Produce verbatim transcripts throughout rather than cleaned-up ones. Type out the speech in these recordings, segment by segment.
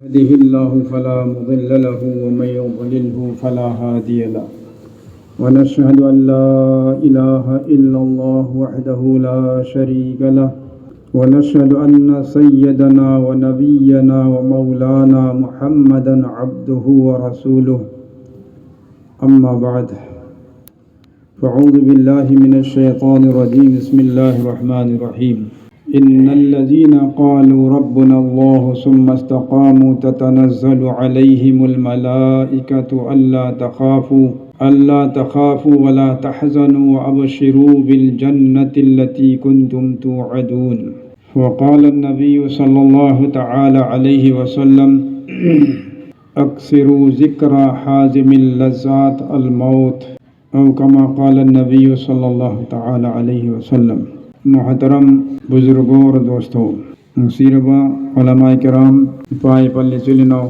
يهده الله فلا مضل له ومن يضلله فلا هادي له. ونشهد أن لا إله إلا الله وحده لا شريك له. ونشهد أن سيدنا ونبينا ومولانا محمدا عبده ورسوله. أما بعد. فأعوذ بالله من الشيطان الرجيم. بسم الله الرحمن الرحيم. إن الذين قالوا ربنا الله ثم استقاموا تتنزل عليهم الملائكة ألا تخافوا، ألا تخافوا ولا تحزنوا وأبشروا بالجنة التي كنتم توعدون. وقال النبي صلى الله تعالى عليه وسلم: أكثروا ذكر حازم اللذات الموت. أو كما قال النبي صلى الله تعالى عليه وسلم. محترم بزرگوں اور دوستوں، ꯅꯨꯡꯁꯤꯔꯕ علماء کرام, ꯏꯄꯥ ꯏꯄꯜ, ꯏꯆꯤꯜ ꯏꯅꯥꯎ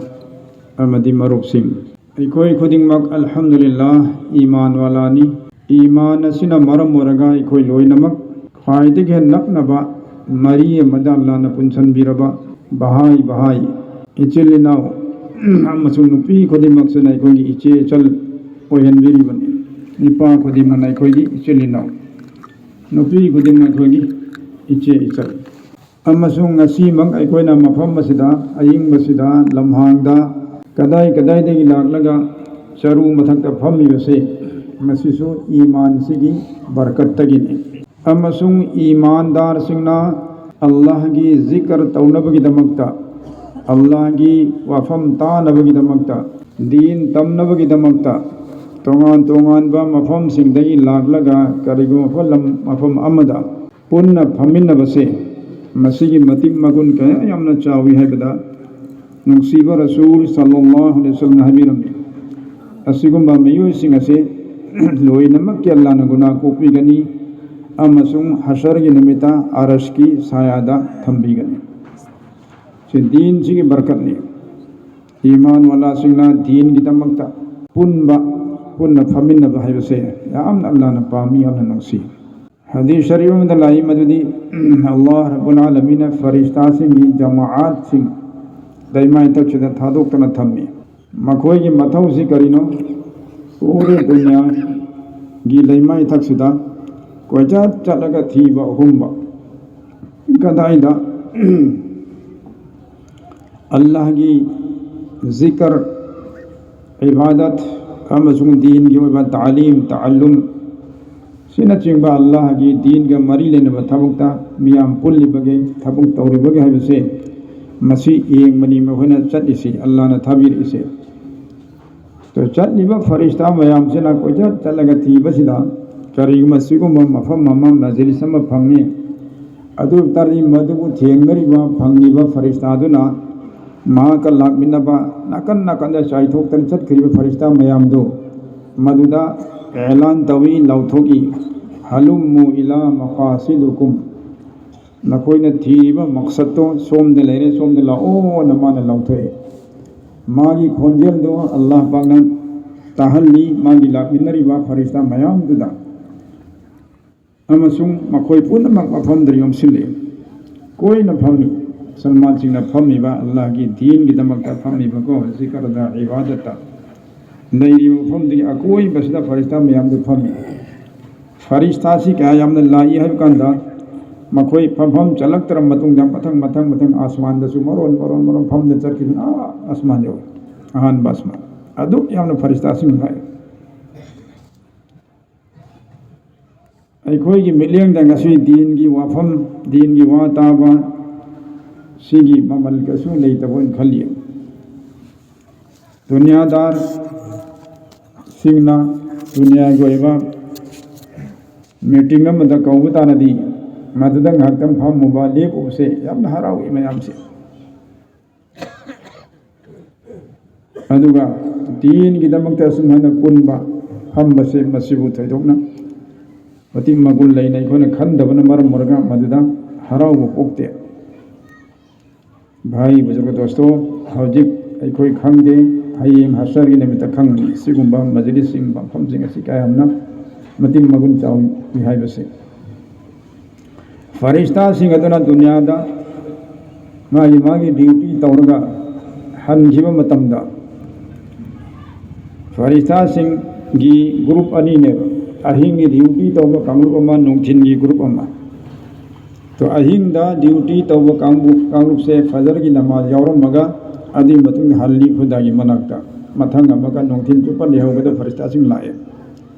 ꯑꯃꯗꯤ ꯃꯔꯨꯞꯁꯤꯡ, ꯑꯩꯈꯣꯏ ꯈꯨꯗꯤꯡꯃꯛ ꯑꯜꯍꯝꯗꯨꯂꯤꯜꯂꯥꯍ ꯏꯃꯥꯟ ꯋꯥꯂꯥꯅꯤ꯫ ꯏꯃꯥꯟ ꯑꯁꯤꯅ ꯃꯔꯝ ꯑꯣꯏꯔꯒ ꯑꯩꯈꯣꯏ ꯂꯣꯏꯅꯃꯛ ꯈ꯭ꯋꯥꯏꯗꯒꯤ ꯍꯦꯟꯅ ꯅꯛꯅꯕ ꯃꯔꯤ ꯑꯃꯗ ꯑꯜꯂꯥꯍꯅ ꯄꯨꯟꯁꯤꯟꯕꯤꯔꯕ ꯚꯥꯏ ꯚꯥꯏ, ꯏꯆꯤꯜ ꯏꯅꯥꯎ ꯑꯃꯁꯨꯡ ꯅꯨꯄꯤ ꯈꯨꯗꯤꯡꯃꯛꯁꯤꯅ ꯑꯩꯈꯣꯏꯒꯤ ꯏꯆꯦ ꯏꯆꯜ ꯑꯣꯏꯍꯟꯕꯤꯔꯤꯕꯅꯤ꯫ ꯅꯨꯄꯥ ꯈꯨꯗꯤꯡꯃꯛꯅ ꯑꯩꯈꯣꯏꯒꯤ ꯏꯆꯤꯜ ꯏꯅꯥꯎ, ꯅꯨꯄꯤ ꯈꯨꯗꯤꯡꯃꯛ ꯑꯩꯈꯣꯏꯒꯤ ꯏꯆꯦ ꯏꯆꯜ꯫ ꯑꯃꯁꯨꯡ ꯉꯁꯤꯃꯛ ꯑꯩꯈꯣꯏꯅ ꯃꯐꯝ ꯑꯁꯤꯗ, ꯑꯏꯪꯕꯁꯤꯗ, ꯂꯝꯍꯥꯡꯗ, ꯀꯗꯥꯏ ꯀꯗꯥꯏꯗꯒꯤ ꯂꯥꯛꯂꯒ ꯆꯔꯨ ꯃꯊꯛꯇ ꯐꯝꯂꯤꯕꯁꯦ, ꯃꯁꯤꯁꯨ ꯏꯃꯥꯟꯁꯤꯒꯤ ꯕꯔꯀꯠꯇꯒꯤꯅꯤ꯫ ꯑꯃꯁꯨꯡ ꯏꯃꯥꯟꯗꯥꯔꯁꯤꯡꯅ ꯑꯜꯂꯥꯍꯒꯤ ꯖꯤꯀꯔ ꯇꯧꯅꯕꯒꯤꯗꯃꯛꯇ, ꯑꯜꯂꯥꯍꯒꯤ ꯋꯥꯐꯝ ꯇꯥꯅꯕꯒꯤꯗꯃꯛꯇ, ꯗꯤꯟ ꯇꯝꯅꯕꯒꯤꯗꯃꯛꯇ ꯇꯣꯉꯥꯟ ꯇꯣꯉꯥꯟꯕ ꯃꯐꯝꯁꯤꯡꯗꯒꯤ ꯂꯥꯛꯂꯒ ꯀꯔꯤꯒꯨꯝꯕ ꯂꯝ, ꯃꯐꯝ ꯑꯃꯗ ꯄꯨꯟꯅ ꯐꯝꯃꯤꯟꯅꯕꯁꯦ, ꯃꯁꯤꯒꯤ ꯃꯇꯤꯛ ꯃꯒꯨꯟ ꯀꯌꯥ ꯌꯥꯝꯅ ꯆꯥꯎꯏ ꯍꯥꯏꯕꯗ ꯅꯨꯡꯁꯤꯕ ꯔꯁꯨꯜ ꯁꯜꯂꯜꯂꯥꯍꯨ ꯑꯂꯩꯍꯤ ꯋꯁꯜꯂꯝꯅ ꯍꯥꯏꯕꯤꯔꯝꯃꯤ꯫ ꯑꯁꯤꯒꯨꯝꯕ ꯃꯤꯑꯣꯏꯁꯤꯡ ꯑꯁꯤ ꯂꯣꯏꯅꯃꯛꯀꯤ ꯑꯜꯂꯥꯍꯅ ꯒꯨꯅꯥ ꯀꯣꯛꯄꯤꯒꯅꯤ ꯑꯃꯁꯨꯡ ꯍꯁꯔꯒꯤ ꯅꯨꯃꯤꯠꯇ ꯑꯔꯁꯀꯤ ꯁꯥꯌꯥꯗ ꯊꯝꯕꯤꯒꯅꯤ꯫ ꯁꯤ ꯗꯤꯟꯁꯤꯒꯤ ꯕꯔꯀꯠꯅꯤ꯫ ꯏꯃꯥꯟ ꯋꯥꯂꯥꯁꯤꯡꯅ ꯗꯤꯟꯒꯤꯗꯃꯛꯇ ꯄꯨꯟꯕ, ꯄꯨꯟꯅ ꯐꯝꯃꯤꯟꯅꯕ ꯍꯥꯏꯕꯁꯦ ꯌꯥꯝꯅ ꯑꯜꯂꯥꯍꯅ ꯄꯥꯝꯃꯤ, ꯌꯥꯝꯅ ꯅꯨꯡꯁꯤ꯫ ꯍꯗꯤꯁ ꯁꯔꯤꯐ ꯑꯃꯗ ꯂꯥꯛꯏ ꯃꯗꯨꯗꯤ, ꯑꯜꯂꯥꯍ ꯔꯕꯨꯜ ꯑꯥꯂꯃꯤꯟꯅ ꯐꯔꯤꯁꯇꯥꯁꯤꯡꯒꯤ ꯖꯃꯥꯑꯠꯁꯤꯡ, ꯂꯩꯃꯥꯏ ꯊꯛꯁꯤꯗ ꯊꯥꯗꯣꯛꯇꯅ ꯊꯝꯃꯤ꯫ ꯃꯈꯣꯏꯒꯤ ꯃꯊꯧꯁꯤ ꯀꯔꯤꯅꯣ? ꯄꯨꯔꯦ ꯗꯨꯅꯤꯌꯥꯒꯤ ꯂꯩꯃꯥꯏ ꯊꯛꯁꯤꯗ ꯀꯣꯏꯆꯠ ꯆꯠꯂꯒ ꯊꯤꯕ ꯍꯨꯝꯕ꯫ ꯀꯗꯥꯏꯗ ꯑꯜꯂꯥꯍꯒꯤ ꯖꯤꯀꯔ, ꯏꯕꯥꯗꯠ ꯑꯃꯁꯨꯡ ꯗꯤꯟꯒꯤ ꯑꯣꯏꯕ ꯇꯥꯂꯤꯝ, ꯇꯥꯂꯨꯝ, ꯁꯤꯅꯆꯤꯡꯕ ꯑꯜꯂꯥꯍꯒꯤ ꯗꯤꯟꯒ ꯃꯔꯤ ꯂꯩꯅꯕ ꯊꯕꯛꯇ ꯃꯤꯌꯥꯝ ꯄꯨꯜꯂꯤꯕꯒꯦ, ꯊꯕꯛ ꯇꯧꯔꯤꯕꯒꯦ ꯍꯥꯏꯕꯁꯦ ꯃꯁꯤ ꯌꯦꯡꯕꯅꯤ ꯃꯈꯣꯏꯅ ꯆꯠꯂꯤꯁꯤ, ꯑꯜꯂꯥꯍꯅ ꯊꯥꯕꯤꯔꯛꯏꯁꯦ꯫ ꯑꯗꯣ ꯆꯠꯂꯤꯕ ꯐꯔꯤꯁꯇꯥ ꯃꯌꯥꯝꯁꯤꯅ ꯀꯣꯏꯆꯠ ꯆꯠꯂꯒ ꯊꯤꯕꯁꯤꯗ ꯀꯔꯤꯒꯨꯝꯕ ꯁꯤꯒꯨꯝꯕ ꯃꯐꯝ ꯑꯃ, ꯃꯖꯂꯤꯁ ꯑꯃ ꯐꯪꯉꯤ, ꯑꯗꯨ ꯑꯣꯏ ꯇꯥꯔꯗꯤ ꯃꯗꯨꯕꯨ ꯊꯦꯡꯅꯔꯤꯕ, ꯐꯪꯂꯤꯕ ꯐꯔꯤꯁꯇꯥꯗꯨꯅ ꯃꯍꯥꯛꯀ ꯂꯥꯛꯃꯤꯟꯅꯕ ꯅꯥꯀꯟ ꯅꯥꯀꯟꯗ ꯆꯥꯏꯊꯣꯛꯇꯅ ꯆꯠꯈ꯭ꯔꯤꯕ ꯐꯔꯤꯁꯇꯥ ꯃꯌꯥꯝꯗꯨ ꯃꯗꯨꯗ ꯑꯦꯂꯥꯟ ꯇꯧꯏ, ꯂꯥꯎꯊꯣꯛꯏ, "ꯍꯂꯨꯝꯃꯨ ꯏꯂꯥ ꯃꯀꯥꯁꯤꯗꯨꯀꯨꯝ", ꯅꯈꯣꯏꯅ ꯊꯤꯔꯤꯕ ꯃꯛꯁꯠꯇꯣ ꯁꯣꯝꯗ ꯂꯩꯔꯦ, ꯁꯣꯝꯗ ꯂꯥꯛꯑꯣꯅ ꯃꯥꯅ ꯂꯥꯎꯊꯣꯛꯑꯦ꯫ ꯃꯥꯒꯤ ꯈꯣꯟꯖꯦꯜꯗꯣ ꯑꯜꯂꯥꯍ ꯄꯥꯛꯅ ꯇꯥꯍꯜꯂꯤ ꯃꯥꯒꯤ ꯂꯥꯛꯃꯤꯟꯅꯔꯤꯕ ꯐꯔꯤꯁꯇꯥ ꯃꯌꯥꯝꯗꯨꯗ꯫ ꯑꯃꯁꯨꯡ ꯃꯈꯣꯏ ꯄꯨꯝꯅꯃꯛ ꯃꯐꯝꯗ ꯌꯣꯝꯁꯤꯜꯂꯤ꯫ ꯀꯣꯏꯅ ꯐꯝꯃꯤ꯫ ꯁꯜꯃꯥꯟꯁꯤꯡꯅ ꯐꯝꯃꯤꯕ, ꯑꯜꯂꯥꯍꯒꯤ ꯗꯤꯟꯒꯤꯗꯃꯛꯇ ꯐꯝꯃꯤꯕꯀꯣ, ꯖꯤꯀꯔꯗ, ꯏꯕꯥꯗꯠꯇ ꯂꯩꯔꯤꯕ ꯃꯐꯝꯗꯨꯒꯤ ꯑꯀꯣꯏꯕꯁꯤꯗ ꯐꯔꯤꯁꯇꯥ ꯃꯌꯥꯝꯗꯨ ꯐꯝꯃꯤ꯫ ꯐꯔꯤꯁꯇꯥꯁꯤ ꯀꯌꯥ ꯌꯥꯝꯅ ꯂꯥꯛꯏ ꯍꯥꯏꯕ ꯀꯥꯟꯗ, ꯃꯈꯣꯏ ꯐꯝꯐꯝ ꯆꯠꯂꯛꯇ꯭ꯔꯕ ꯃꯇꯨꯡꯗ ꯃꯊꯪ, ꯃꯊꯪ, ꯃꯊꯪ ꯑꯥꯁꯃꯥꯟꯗꯁꯨ ꯃꯔꯣꯟ, ꯃꯔꯣꯟ, ꯃꯔꯣꯟ ꯐꯝꯗ ꯆꯠꯈꯤꯗꯨꯅ ꯑꯥ ꯑꯥꯁꯃꯥꯟ ꯌꯧꯏ꯫ ꯑꯍꯥꯟꯕ ꯑꯥꯁꯃꯥꯟ꯫ ꯑꯗꯨꯛ ꯌꯥꯝꯅ ꯐꯔꯤꯁꯇꯥꯁꯤꯡ ꯂꯥꯛꯏ꯫ ꯑꯩꯈꯣꯏꯒꯤ ꯃꯤꯠꯌꯦꯡꯗ ꯉꯁꯤ ꯗꯤꯟꯒꯤ ꯋꯥꯐꯝ, ꯗꯤꯟꯒꯤ ꯋꯥ ꯇꯥꯕ, ꯁꯤꯒꯤ ꯃꯃꯜ ꯀꯩꯁꯨ ꯂꯩꯇꯕ ꯑꯣꯏꯅ ꯈꯜꯂꯤ꯫ ꯗꯨꯅꯤꯌꯥꯗꯥꯔꯁꯤꯡꯅ ꯗꯨꯅꯤꯌꯥꯒꯤ ꯑꯣꯏꯕ ꯃꯤꯇꯤꯡ ꯑꯃꯗ ꯀꯧꯕ ꯇꯥꯔꯗꯤ, ꯃꯗꯨꯗ ꯉꯥꯏꯍꯥꯛꯇꯪ ꯐꯝꯃꯨꯕ, ꯂꯦꯞꯄꯨꯕꯁꯦ ꯌꯥꯝꯅ ꯍꯔꯥꯎꯏ ꯃꯌꯥꯝꯁꯦ꯫ ꯑꯗꯨꯒ ꯗꯤꯟꯒꯤꯗꯃꯛꯇ ꯑꯁꯨꯝ ꯍꯥꯏꯅ ꯄꯨꯟꯕ, ꯐꯝꯕꯁꯦ, ꯃꯁꯤꯕꯨ ꯊꯣꯏꯗꯣꯛꯅ ꯃꯇꯤꯛ ꯃꯒꯨꯟ ꯂꯩꯅ ꯑꯩꯈꯣꯏꯅ ꯈꯟꯗꯕꯅ ꯃꯔꯝ ꯑꯣꯏꯔꯒ ꯃꯗꯨꯗ ꯍꯔꯥꯎꯕ ꯄꯣꯛꯇꯦ꯫ ꯚꯥꯏ ꯕꯨꯖꯨꯔꯒ ꯗꯣꯁꯇꯣ, ꯍꯧꯖꯤꯛ ꯑꯩꯈꯣꯏ ꯈꯪꯗꯦ, ꯍꯌꯦꯡ ꯍꯁꯔꯒꯤ ꯅꯨꯃꯤꯠꯇ ꯈꯪꯒꯅꯤ꯫ ꯁꯤꯒꯨꯝꯕ ꯃꯖꯂꯤꯁꯁꯤꯡ, ꯃꯐꯝꯁꯤꯡ ꯑꯁꯤ ꯀꯌꯥꯝꯅ ꯃꯇꯤꯛ ꯃꯒꯨꯟ ꯆꯥꯎꯏ ꯍꯥꯏꯕꯁꯦ꯫ ꯐꯔꯤꯁꯇꯥꯁꯤꯡ ꯑꯗꯨꯅ ꯗꯨꯅꯤꯌꯥꯗ ꯃꯥꯒꯤ ꯃꯥꯒꯤ ꯗ꯭ꯌꯨꯇꯤ ꯇꯧꯔꯒ ꯍꯟꯈꯤꯕ ꯃꯇꯝꯗ ꯐꯔꯤꯁꯇꯥꯁꯤꯡꯒꯤ ꯒ꯭ꯔꯨꯞ ꯑꯅꯤꯅꯦꯕ꯫ ꯑꯍꯤꯡꯒꯤ ꯗ꯭ꯌꯨꯇꯤ ꯇꯧꯕ ꯀꯥꯡꯂꯨꯞ ꯑꯃ, ꯅꯨꯡꯊꯤꯟꯒꯤ ꯒ꯭ꯔꯨꯞ ꯑꯃ꯫ ꯇꯣ, ꯑꯍꯤꯡꯗ ꯗ꯭ꯌꯨꯇꯤ ꯇꯧꯕ ꯀꯥꯡꯕꯨ, ꯀꯥꯡꯂꯨꯞꯁꯦ ꯐꯖꯔꯒꯤ ꯅꯃꯥꯖ ꯌꯥꯎꯔꯝꯃꯒ, ꯑꯗꯨꯒꯤ ꯃꯇꯨꯡꯗ ꯍꯜꯂꯤ ꯈꯨꯗꯥꯒꯤ ꯃꯅꯥꯛꯇ꯫ ꯃꯊꯪ ꯑꯃꯒ ꯅꯨꯡꯊꯤꯟ ꯆꯨꯞꯄ ꯂꯩꯍꯧꯒꯗꯕ ꯐꯔꯤꯁꯇꯥꯁꯤꯡ ꯂꯥꯛꯑꯦ꯫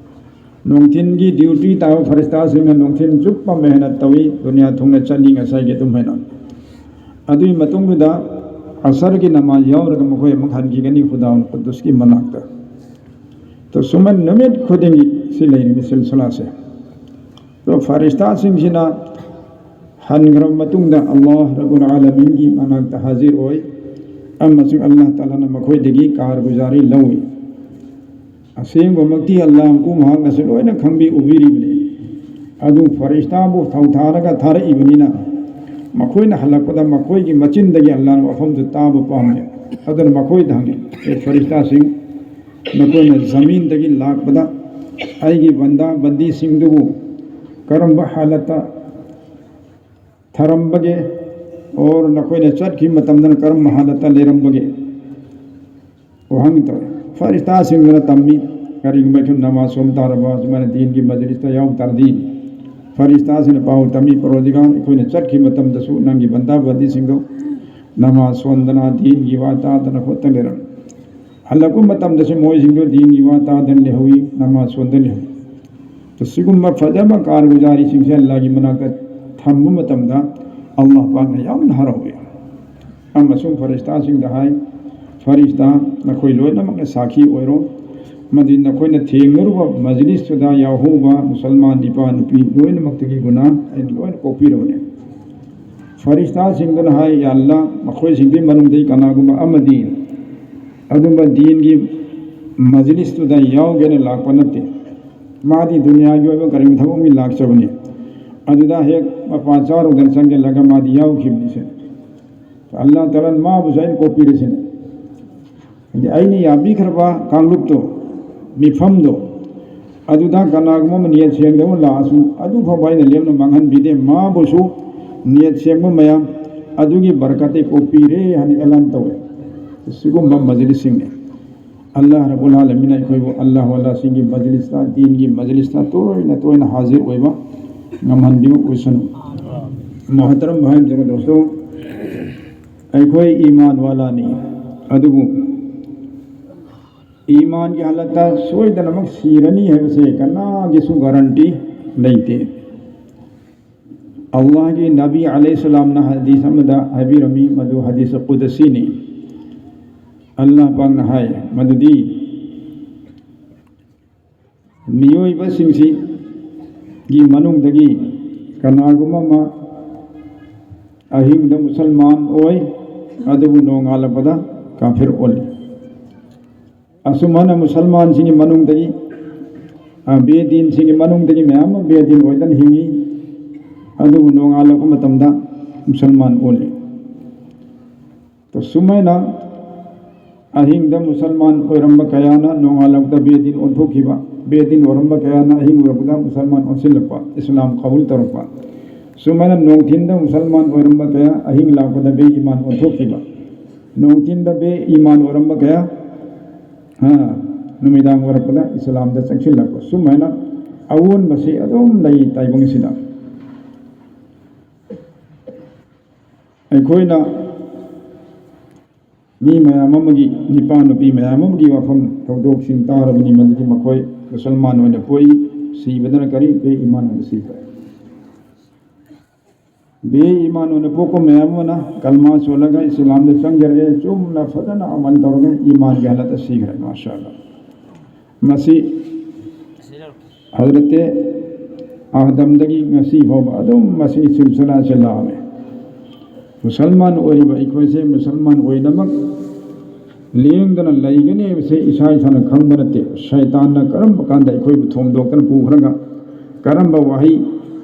ꯅꯨꯡꯊꯤꯟꯒꯤ ꯗ꯭ꯌꯨꯇꯤ ꯇꯥꯕ ꯐꯔꯤꯁꯇꯥꯁꯤꯡꯅ ꯅꯨꯡꯊꯤꯟ ꯆꯨꯞꯄ ꯃꯦꯍꯅꯠ ꯇꯧꯏ, ꯗꯨꯅꯤꯌꯥ ꯊꯨꯡꯅ ꯆꯠꯂꯤ ꯉꯁꯥꯏꯒꯤ ꯑꯗꯨꯝ ꯍꯥꯏꯅ꯫ ꯑꯗꯨꯒꯤ ꯃꯇꯨꯡꯗꯨꯗ ꯑꯁꯔꯒꯤ ꯅꯃꯥꯖ ꯌꯥꯎꯔꯒ ꯃꯈꯣꯏ ꯑꯃꯨꯛ ꯍꯟꯈꯤꯒꯅꯤ ꯈꯨꯗꯥꯎꯟ ꯀꯨꯗꯨꯁꯀꯤ ꯃꯅꯥꯛꯇ꯫ ꯇꯣ, ꯁꯨꯃꯥꯏꯅ ꯅꯨꯃꯤꯠ ꯈꯨꯗꯤꯡꯒꯤ ꯁꯤ ꯂꯩꯔꯤꯕ ꯁꯤꯜꯁꯤꯂꯥꯁꯦ꯫ ꯇꯣ, ꯐꯔꯤꯁꯇꯥꯁꯤꯡꯁꯤꯅ ꯍꯟꯈ꯭ꯔꯕ ꯃꯇꯨꯡꯗ ꯑꯜꯂꯥꯍ ꯔꯕꯨꯜ ꯑꯥꯂꯃꯤꯟꯒꯤ ꯃꯅꯥꯛꯇ ꯍꯥꯖꯤꯔ ꯑꯣꯏ, ꯑꯃꯁꯨꯡ ꯑꯜꯂꯥꯍ ꯇꯥꯂꯥꯅ ꯃꯈꯣꯏꯗꯒꯤ ꯀꯥꯔꯒꯨꯖꯥꯔꯤ ꯂꯧꯏ꯫ ꯑꯁꯦꯡꯕꯃꯛꯇꯤ ꯑꯜꯂꯥꯍ ꯃꯄꯨ ꯃꯍꯥꯛꯅꯁꯨ ꯂꯣꯏꯅ ꯈꯪꯕꯤ ꯎꯕꯤꯔꯤꯕꯅꯤ꯫ ꯑꯗꯨ ꯐꯔꯤꯁꯇꯥꯕꯨ ꯊꯧꯊꯥꯔꯒ ꯊꯥꯔꯛꯏꯕꯅꯤꯅ, ꯃꯈꯣꯏꯅ ꯍꯜꯂꯛꯄꯗ ꯃꯈꯣꯏꯒꯤ ꯃꯆꯤꯟꯗꯒꯤ ꯑꯜꯂꯥꯍꯅ ꯋꯥꯐꯝꯗꯨ ꯇꯥꯕ ꯄꯥꯝꯃꯤ꯫ ꯑꯗꯨꯅ ꯃꯈꯣꯏꯗ ꯍꯪꯉꯤ, "ꯑꯦ ꯐꯔꯤꯁꯇꯥꯁꯤꯡ, ꯅꯈꯣꯏꯅ ꯖꯃꯤꯟꯗꯒꯤ ꯂꯥꯛꯄꯗ ꯑꯩꯒꯤ ꯕꯟꯗꯥ ꯕꯟꯗꯤꯁꯤꯡꯗꯨꯕꯨ ꯀꯔꯝꯕ ꯍꯥꯂꯠꯇ ꯊꯔꯝꯕꯒꯦ? ꯑꯣꯔ ꯅꯈꯣꯏꯅ ꯆꯠꯈꯤꯕ ꯃꯇꯝꯗꯅ ꯀꯔꯝꯕ ꯍꯥꯂꯠꯇ ꯂꯩꯔꯝꯕꯒꯦ?" ꯋꯥꯍꯪ ꯇꯧꯏ꯫ ꯐꯔꯤꯁꯇꯥꯁꯤꯡꯗꯨꯅ ꯇꯝꯃꯤ, ꯀꯔꯤꯒꯨꯝꯕ ꯑꯩꯈꯣꯏ ꯅꯃꯥꯖ ꯁꯣꯟ ꯇꯥꯔꯕ, ꯑꯗꯨꯃꯥꯏꯅ ꯗꯤꯟꯒꯤ ꯃꯖꯂꯤꯁꯇ ꯌꯥꯎ ꯇꯥꯔꯗꯤ, ꯐꯔꯤꯁꯇꯥꯁꯤꯡꯅ ꯄꯥꯎ ꯇꯝꯃꯤ, "ꯄꯔꯣꯗꯤꯒꯥꯔ, ꯑꯩꯈꯣꯏꯅ ꯆꯠꯈꯤꯕ ꯃꯇꯝꯗꯁꯨ ꯅꯪꯒꯤ ꯕꯟꯗꯥ ꯕꯟꯗꯤꯁꯤꯡꯗꯨ ꯅꯃꯥꯖ ꯁꯣꯟꯗꯅ, ꯗꯤꯟꯒꯤ ꯋꯥ ꯇꯥꯗꯅ ꯈꯣꯠꯇꯅ ꯂꯩꯔꯝꯃꯤ꯫ ꯍꯜꯂꯛꯄ ꯃꯇꯝꯗꯁꯨ ꯃꯣꯏꯁꯤꯡꯗꯨ ꯗꯤꯟꯒꯤ ꯋꯥ ꯇꯥꯗꯅ ꯂꯩꯍꯧꯏ, ꯅꯃꯥꯖ ꯁꯣꯟꯗꯅ ꯂꯩꯍꯧꯏ"꯫ ꯇꯣ, ꯁꯤꯒꯨꯝꯕ ꯐꯖꯕ ꯀꯥꯔꯒꯨꯖꯥꯔꯤꯁꯤꯡꯁꯦ ꯑꯜꯂꯥꯍꯒꯤ ꯃꯅꯥꯛꯇ ꯊꯝꯕ ꯃꯇꯝꯗ ꯑꯜꯂꯥꯍ ꯄꯥꯛꯅ ꯌꯥꯝꯅ ꯍꯔꯥꯎꯏ꯫ ꯑꯃꯁꯨꯡ ꯐꯔꯤꯁꯇꯥꯁꯤꯡꯗ ꯍꯥꯏ, "ꯐꯔꯤꯁꯇꯥ, ꯅꯈꯣꯏ ꯂꯣꯏꯅꯃꯛꯅ ꯁꯥꯈꯤ ꯑꯣꯏꯔꯣ, ꯃꯗꯨꯗꯤ ꯅꯈꯣꯏꯅ ꯊꯦꯡꯅꯔꯨꯕ ꯃꯖꯂꯤꯁꯇꯨꯗ ꯌꯥꯎꯍꯧꯕ ꯃꯨꯁꯜꯃꯥꯟ ꯅꯤꯄꯥ ꯅꯨꯄꯤ ꯂꯣꯏꯅꯃꯛꯇꯒꯤ ꯒꯨꯅꯥ ꯑꯩꯅ ꯂꯣꯏꯅ ꯀꯣꯛꯄꯤꯔꯕꯅꯤ"꯫ ꯐꯔꯤꯁꯇꯥꯁꯤꯡꯗꯨꯅ ꯍꯥꯏ, "ꯌꯥ ꯑꯜꯂꯥꯍ, ꯃꯈꯣꯏꯁꯤꯡꯗꯨꯒꯤ ꯃꯅꯨꯡꯗꯒꯤ ꯀꯅꯥꯒꯨꯝꯕ ꯑꯃꯗꯤ ꯑꯗꯨꯝꯕ ꯗꯤꯟꯒꯤ ꯃꯖꯂꯤꯁꯇꯨꯗ ꯌꯥꯎꯒꯦꯅ ꯂꯥꯛꯄ ꯅꯠꯇꯦ꯫ ꯃꯥꯗꯤ ꯗꯨꯅꯤꯌꯥꯒꯤ ꯑꯣꯏꯕ ꯀꯔꯤꯒꯨꯝꯕ ꯊꯕꯛ ꯑꯃꯒꯤ ꯂꯥꯛꯆꯕꯅꯤ꯫ ꯑꯗꯨꯗ ꯍꯦꯛ ꯃꯄꯥ ꯆꯥꯔꯨꯗꯅ ꯆꯪꯁꯤꯜꯂꯒ ꯃꯥꯗꯤ ꯌꯥꯎꯈꯤꯕꯅꯤ" ꯁꯤꯅꯤ꯫ ꯑꯜꯂꯥꯍ ꯇꯥꯂꯥꯅ ꯃꯥꯕꯨꯁꯨ ꯑꯩꯅ ꯀꯣꯛꯄꯤꯔꯦ ꯁꯤꯅꯤ꯫ ꯍꯥꯏꯗꯤ ꯑꯩꯅ ꯌꯥꯕꯤꯈ꯭ꯔꯕ ꯀꯥꯡꯂꯨꯞꯇꯣ, ꯃꯤꯐꯝꯗꯣ, ꯑꯗꯨꯗ ꯀꯅꯥꯒꯨꯝꯕ ꯑꯃ ꯅꯤꯌꯠ ꯁꯦꯡꯗꯕ ꯂꯥꯛꯑꯁꯨ, ꯑꯗꯨ ꯐꯥꯎꯕ ꯑꯩꯅ ꯂꯦꯝꯅ ꯃꯥꯡꯍꯟꯕꯤꯗꯦ, ꯃꯥꯕꯨꯁꯨ ꯅꯤꯌꯠ ꯁꯦꯡꯕ ꯃꯌꯥꯝ ꯑꯗꯨꯒꯤ ꯕꯔꯀꯠꯇꯩ ꯀꯣꯛꯄꯤꯔꯦ ꯍꯥꯏꯅ ꯑꯦꯂꯥꯟ ꯇꯧꯋꯦ꯫ ꯁꯤꯒꯨꯝꯕ ꯃꯖꯂꯤꯁꯁꯤꯡꯅꯤ꯫ ꯑꯜꯂꯥꯍ ꯔꯕꯨꯜ ꯑꯥꯂꯃꯤꯟꯅ ꯑꯩꯈꯣꯏꯕꯨ ꯑꯜꯂꯥꯍ ꯋꯥꯂꯥꯁꯤꯡꯒꯤ ꯃꯖꯂꯤꯁꯇ, ꯗꯤꯟꯒꯤ ꯃꯖꯂꯤꯁꯇ ꯇꯣꯏꯅ ꯇꯣꯏꯅ ꯍꯥꯖꯤꯔ ꯑꯣꯏꯕ ꯉꯝꯍꯟꯕꯤꯌꯨ ꯑꯣꯏꯁꯅꯨ꯫ ꯃꯣꯍꯇꯔꯝ ꯚꯥꯏ ꯖꯒ ꯗꯣꯁꯇꯣ, ꯑꯩꯈꯣꯏ ꯏꯃꯥꯟ ꯋꯥꯂꯥꯅꯤ, ꯑꯗꯨꯕꯨ ꯏꯃꯥꯟꯒꯤ ꯍꯥꯂꯠꯇ ꯁꯣꯏꯗꯅꯃꯛ ꯁꯤꯔꯅꯤ ꯍꯥꯏꯕꯁꯦ ꯀꯅꯥꯒꯤꯁꯨ ꯒꯥꯔꯟꯇꯤ ꯂꯩꯇꯦ꯫ ꯑꯜꯂꯥꯍꯒꯤ ꯅꯕꯤ ꯑꯂꯩꯍꯤꯁꯁꯂꯥꯝꯅ ꯍꯗꯤꯁ ꯑꯃꯗ ꯍꯥꯏꯕꯤꯔꯝꯃꯤ, ꯃꯗꯨ ꯍꯗꯤꯁ ꯀꯨꯗꯁꯤꯅꯤ꯫ ꯑꯜꯂꯥꯍ ꯄꯥꯛꯅ ꯍꯥꯏ ꯃꯗꯨꯗꯤ, ꯃꯤꯑꯣꯏꯕꯁꯤꯡꯁꯤꯒꯤ ꯃꯅꯨꯡꯗꯒꯤ ꯀꯅꯥꯒꯨꯝꯕ ꯑꯃ ꯑꯍꯤꯡꯗ ꯃꯨꯁꯜꯃꯥꯟ ꯑꯣꯏ, ꯑꯗꯨꯕꯨ ꯅꯣꯡꯉꯥꯜꯂꯛꯄꯗ ꯀꯥꯐꯤꯔ ꯑꯣꯜꯂꯤ꯫ ꯑꯁꯨꯃꯥꯏꯅ ꯃꯨꯁꯜꯃꯥꯟꯁꯤꯡꯒꯤ ꯃꯅꯨꯡꯗꯒꯤ, ꯑ, ꯕꯦꯗꯤꯟꯁꯤꯡꯒꯤ ꯃꯅꯨꯡꯗꯒꯤ ꯃꯌꯥꯝ ꯑꯃ ꯕꯦꯗꯤꯟ ꯑꯣꯏꯗꯅ ꯍꯤꯡꯉꯤ, ꯑꯗꯨꯕꯨ ꯅꯣꯡꯉꯥꯜꯂꯛꯄ ꯃꯇꯝꯗ ꯃꯨꯁꯜꯃꯥꯟ ꯑꯣꯜꯂꯤ꯫ ꯇꯣ, ꯁꯨꯃꯥꯏꯅ ꯑꯍꯤꯡꯗ ꯃꯨꯁꯜꯃꯥꯟ ꯑꯣꯏꯔꯝꯕ ꯀꯌꯥꯅ ꯅꯣꯡꯉꯥꯜꯂꯛꯄꯗ ꯕꯦꯗꯤꯟ ꯑꯣꯟꯊꯣꯛꯈꯤꯕ, ꯕꯦꯗꯤꯟ ꯑꯣꯏꯔꯝꯕ ꯀꯌꯥꯅ ꯑꯍꯤꯡ ꯑꯣꯏꯔꯛꯄꯗ ꯃꯨꯁꯜꯃꯥꯟ ꯑꯣꯟꯁꯤꯜꯂꯛꯄ, ꯏꯁꯂꯥꯝ ꯀꯕꯨꯜ ꯇꯧꯔꯛꯄ, ꯁꯨꯃꯥꯏꯅ ꯅꯨꯡꯊꯤꯟꯗ ꯃꯨꯁꯜꯃꯥꯟ ꯑꯣꯏꯔꯝꯕ ꯀꯌꯥ ꯑꯍꯤꯡ ꯂꯥꯛꯄꯗ ꯕꯦ ꯏꯃꯥꯟ ꯑꯣꯟꯊꯣꯛꯈꯤꯕ, ꯅꯨꯡꯊꯤꯟꯗ ꯕꯦ ꯏꯃꯥꯟ ꯑꯣꯏꯔꯝꯕ ꯀꯌꯥ, ꯍꯥ, ꯅꯨꯃꯤꯗꯥꯡ ꯑꯣꯏꯔꯛꯄꯗ ꯏꯁꯂꯥꯝꯗ ꯆꯪꯁꯤꯜꯂꯛꯄ, ꯁꯨꯃꯥꯏꯅ ꯑꯑꯣꯟꯕꯁꯤ ꯑꯗꯨꯝ ꯂꯩ ꯇꯥꯏꯕꯪꯁꯤꯗ꯫ ꯑꯩꯈꯣꯏꯅ ꯃꯤ ꯃꯌꯥꯝ ꯑꯃꯒꯤ, ꯅꯤꯄꯥ ꯅꯨꯄꯤ ꯃꯌꯥꯝ ꯑꯃꯒꯤ ꯋꯥꯐꯝ ꯊꯧꯗꯣꯛꯁꯤꯡ ꯇꯥꯔꯕꯅꯤ, ꯃꯗꯨꯗꯤ ꯃꯈꯣꯏ ꯃꯨꯁꯜꯃꯥꯟ ꯑꯣꯏꯅ ꯄꯣꯛꯏ, ꯁꯤꯕꯗꯅ ꯀꯔꯤ? ꯕꯦ ꯏꯃꯥꯟ ꯑꯣꯏꯅ ꯁꯤꯈ꯭ꯔꯦ꯫ ꯕꯦ ꯏꯃꯥꯟ ꯑꯣꯏꯅ ꯄꯣꯛꯄ ꯃꯌꯥꯝ ꯑꯃꯅ ꯀꯜꯃꯥ ꯁꯣꯜꯂꯒ ꯏꯁꯂꯥꯝꯗ ꯆꯪꯖꯔꯛꯑꯦ, ꯆꯨꯝꯅ ꯐꯖꯅ ꯑꯃꯜ ꯇꯧꯔꯒ ꯏꯃꯥꯟꯒꯤ ꯍꯥꯂꯠꯇ ꯁꯤꯈ꯭ꯔꯦ꯫ ꯃꯥꯁꯥ ꯑꯜꯂꯥ꯫ ꯃꯁꯤ ꯍꯖꯔꯠꯇꯦ ꯑꯥꯗꯝꯗꯒꯤ ꯉꯁꯤ ꯐꯥꯎꯕ ꯑꯗꯨꯝ ꯃꯁꯤꯒꯤ ꯁꯤꯜꯁꯤꯂꯥꯁꯦ ꯂꯥꯛꯑꯝꯃꯦ꯫ ꯃꯨꯁꯜꯃꯥꯟ ꯑꯣꯏꯔꯤꯕ ꯑꯩꯈꯣꯏꯁꯦ ꯃꯨꯁꯜꯃꯥꯟ ꯑꯣꯏꯅꯃꯛ ꯂꯦꯡꯗꯅ ꯂꯩꯒꯅꯤ ꯍꯥꯏꯕꯁꯦ ꯏꯁꯥ ꯏꯁꯥꯅ ꯈꯪꯕ ꯅꯠꯇꯦ꯫ ꯁꯩꯇꯥꯟꯅ ꯀꯔꯝꯕ ꯀꯥꯟꯗ ꯑꯩꯈꯣꯏꯕꯨ ꯊꯣꯝꯗꯣꯛꯇꯅ ꯄꯨꯈ꯭ꯔꯒ, ꯀꯔꯝꯕ ꯋꯥꯍꯩ,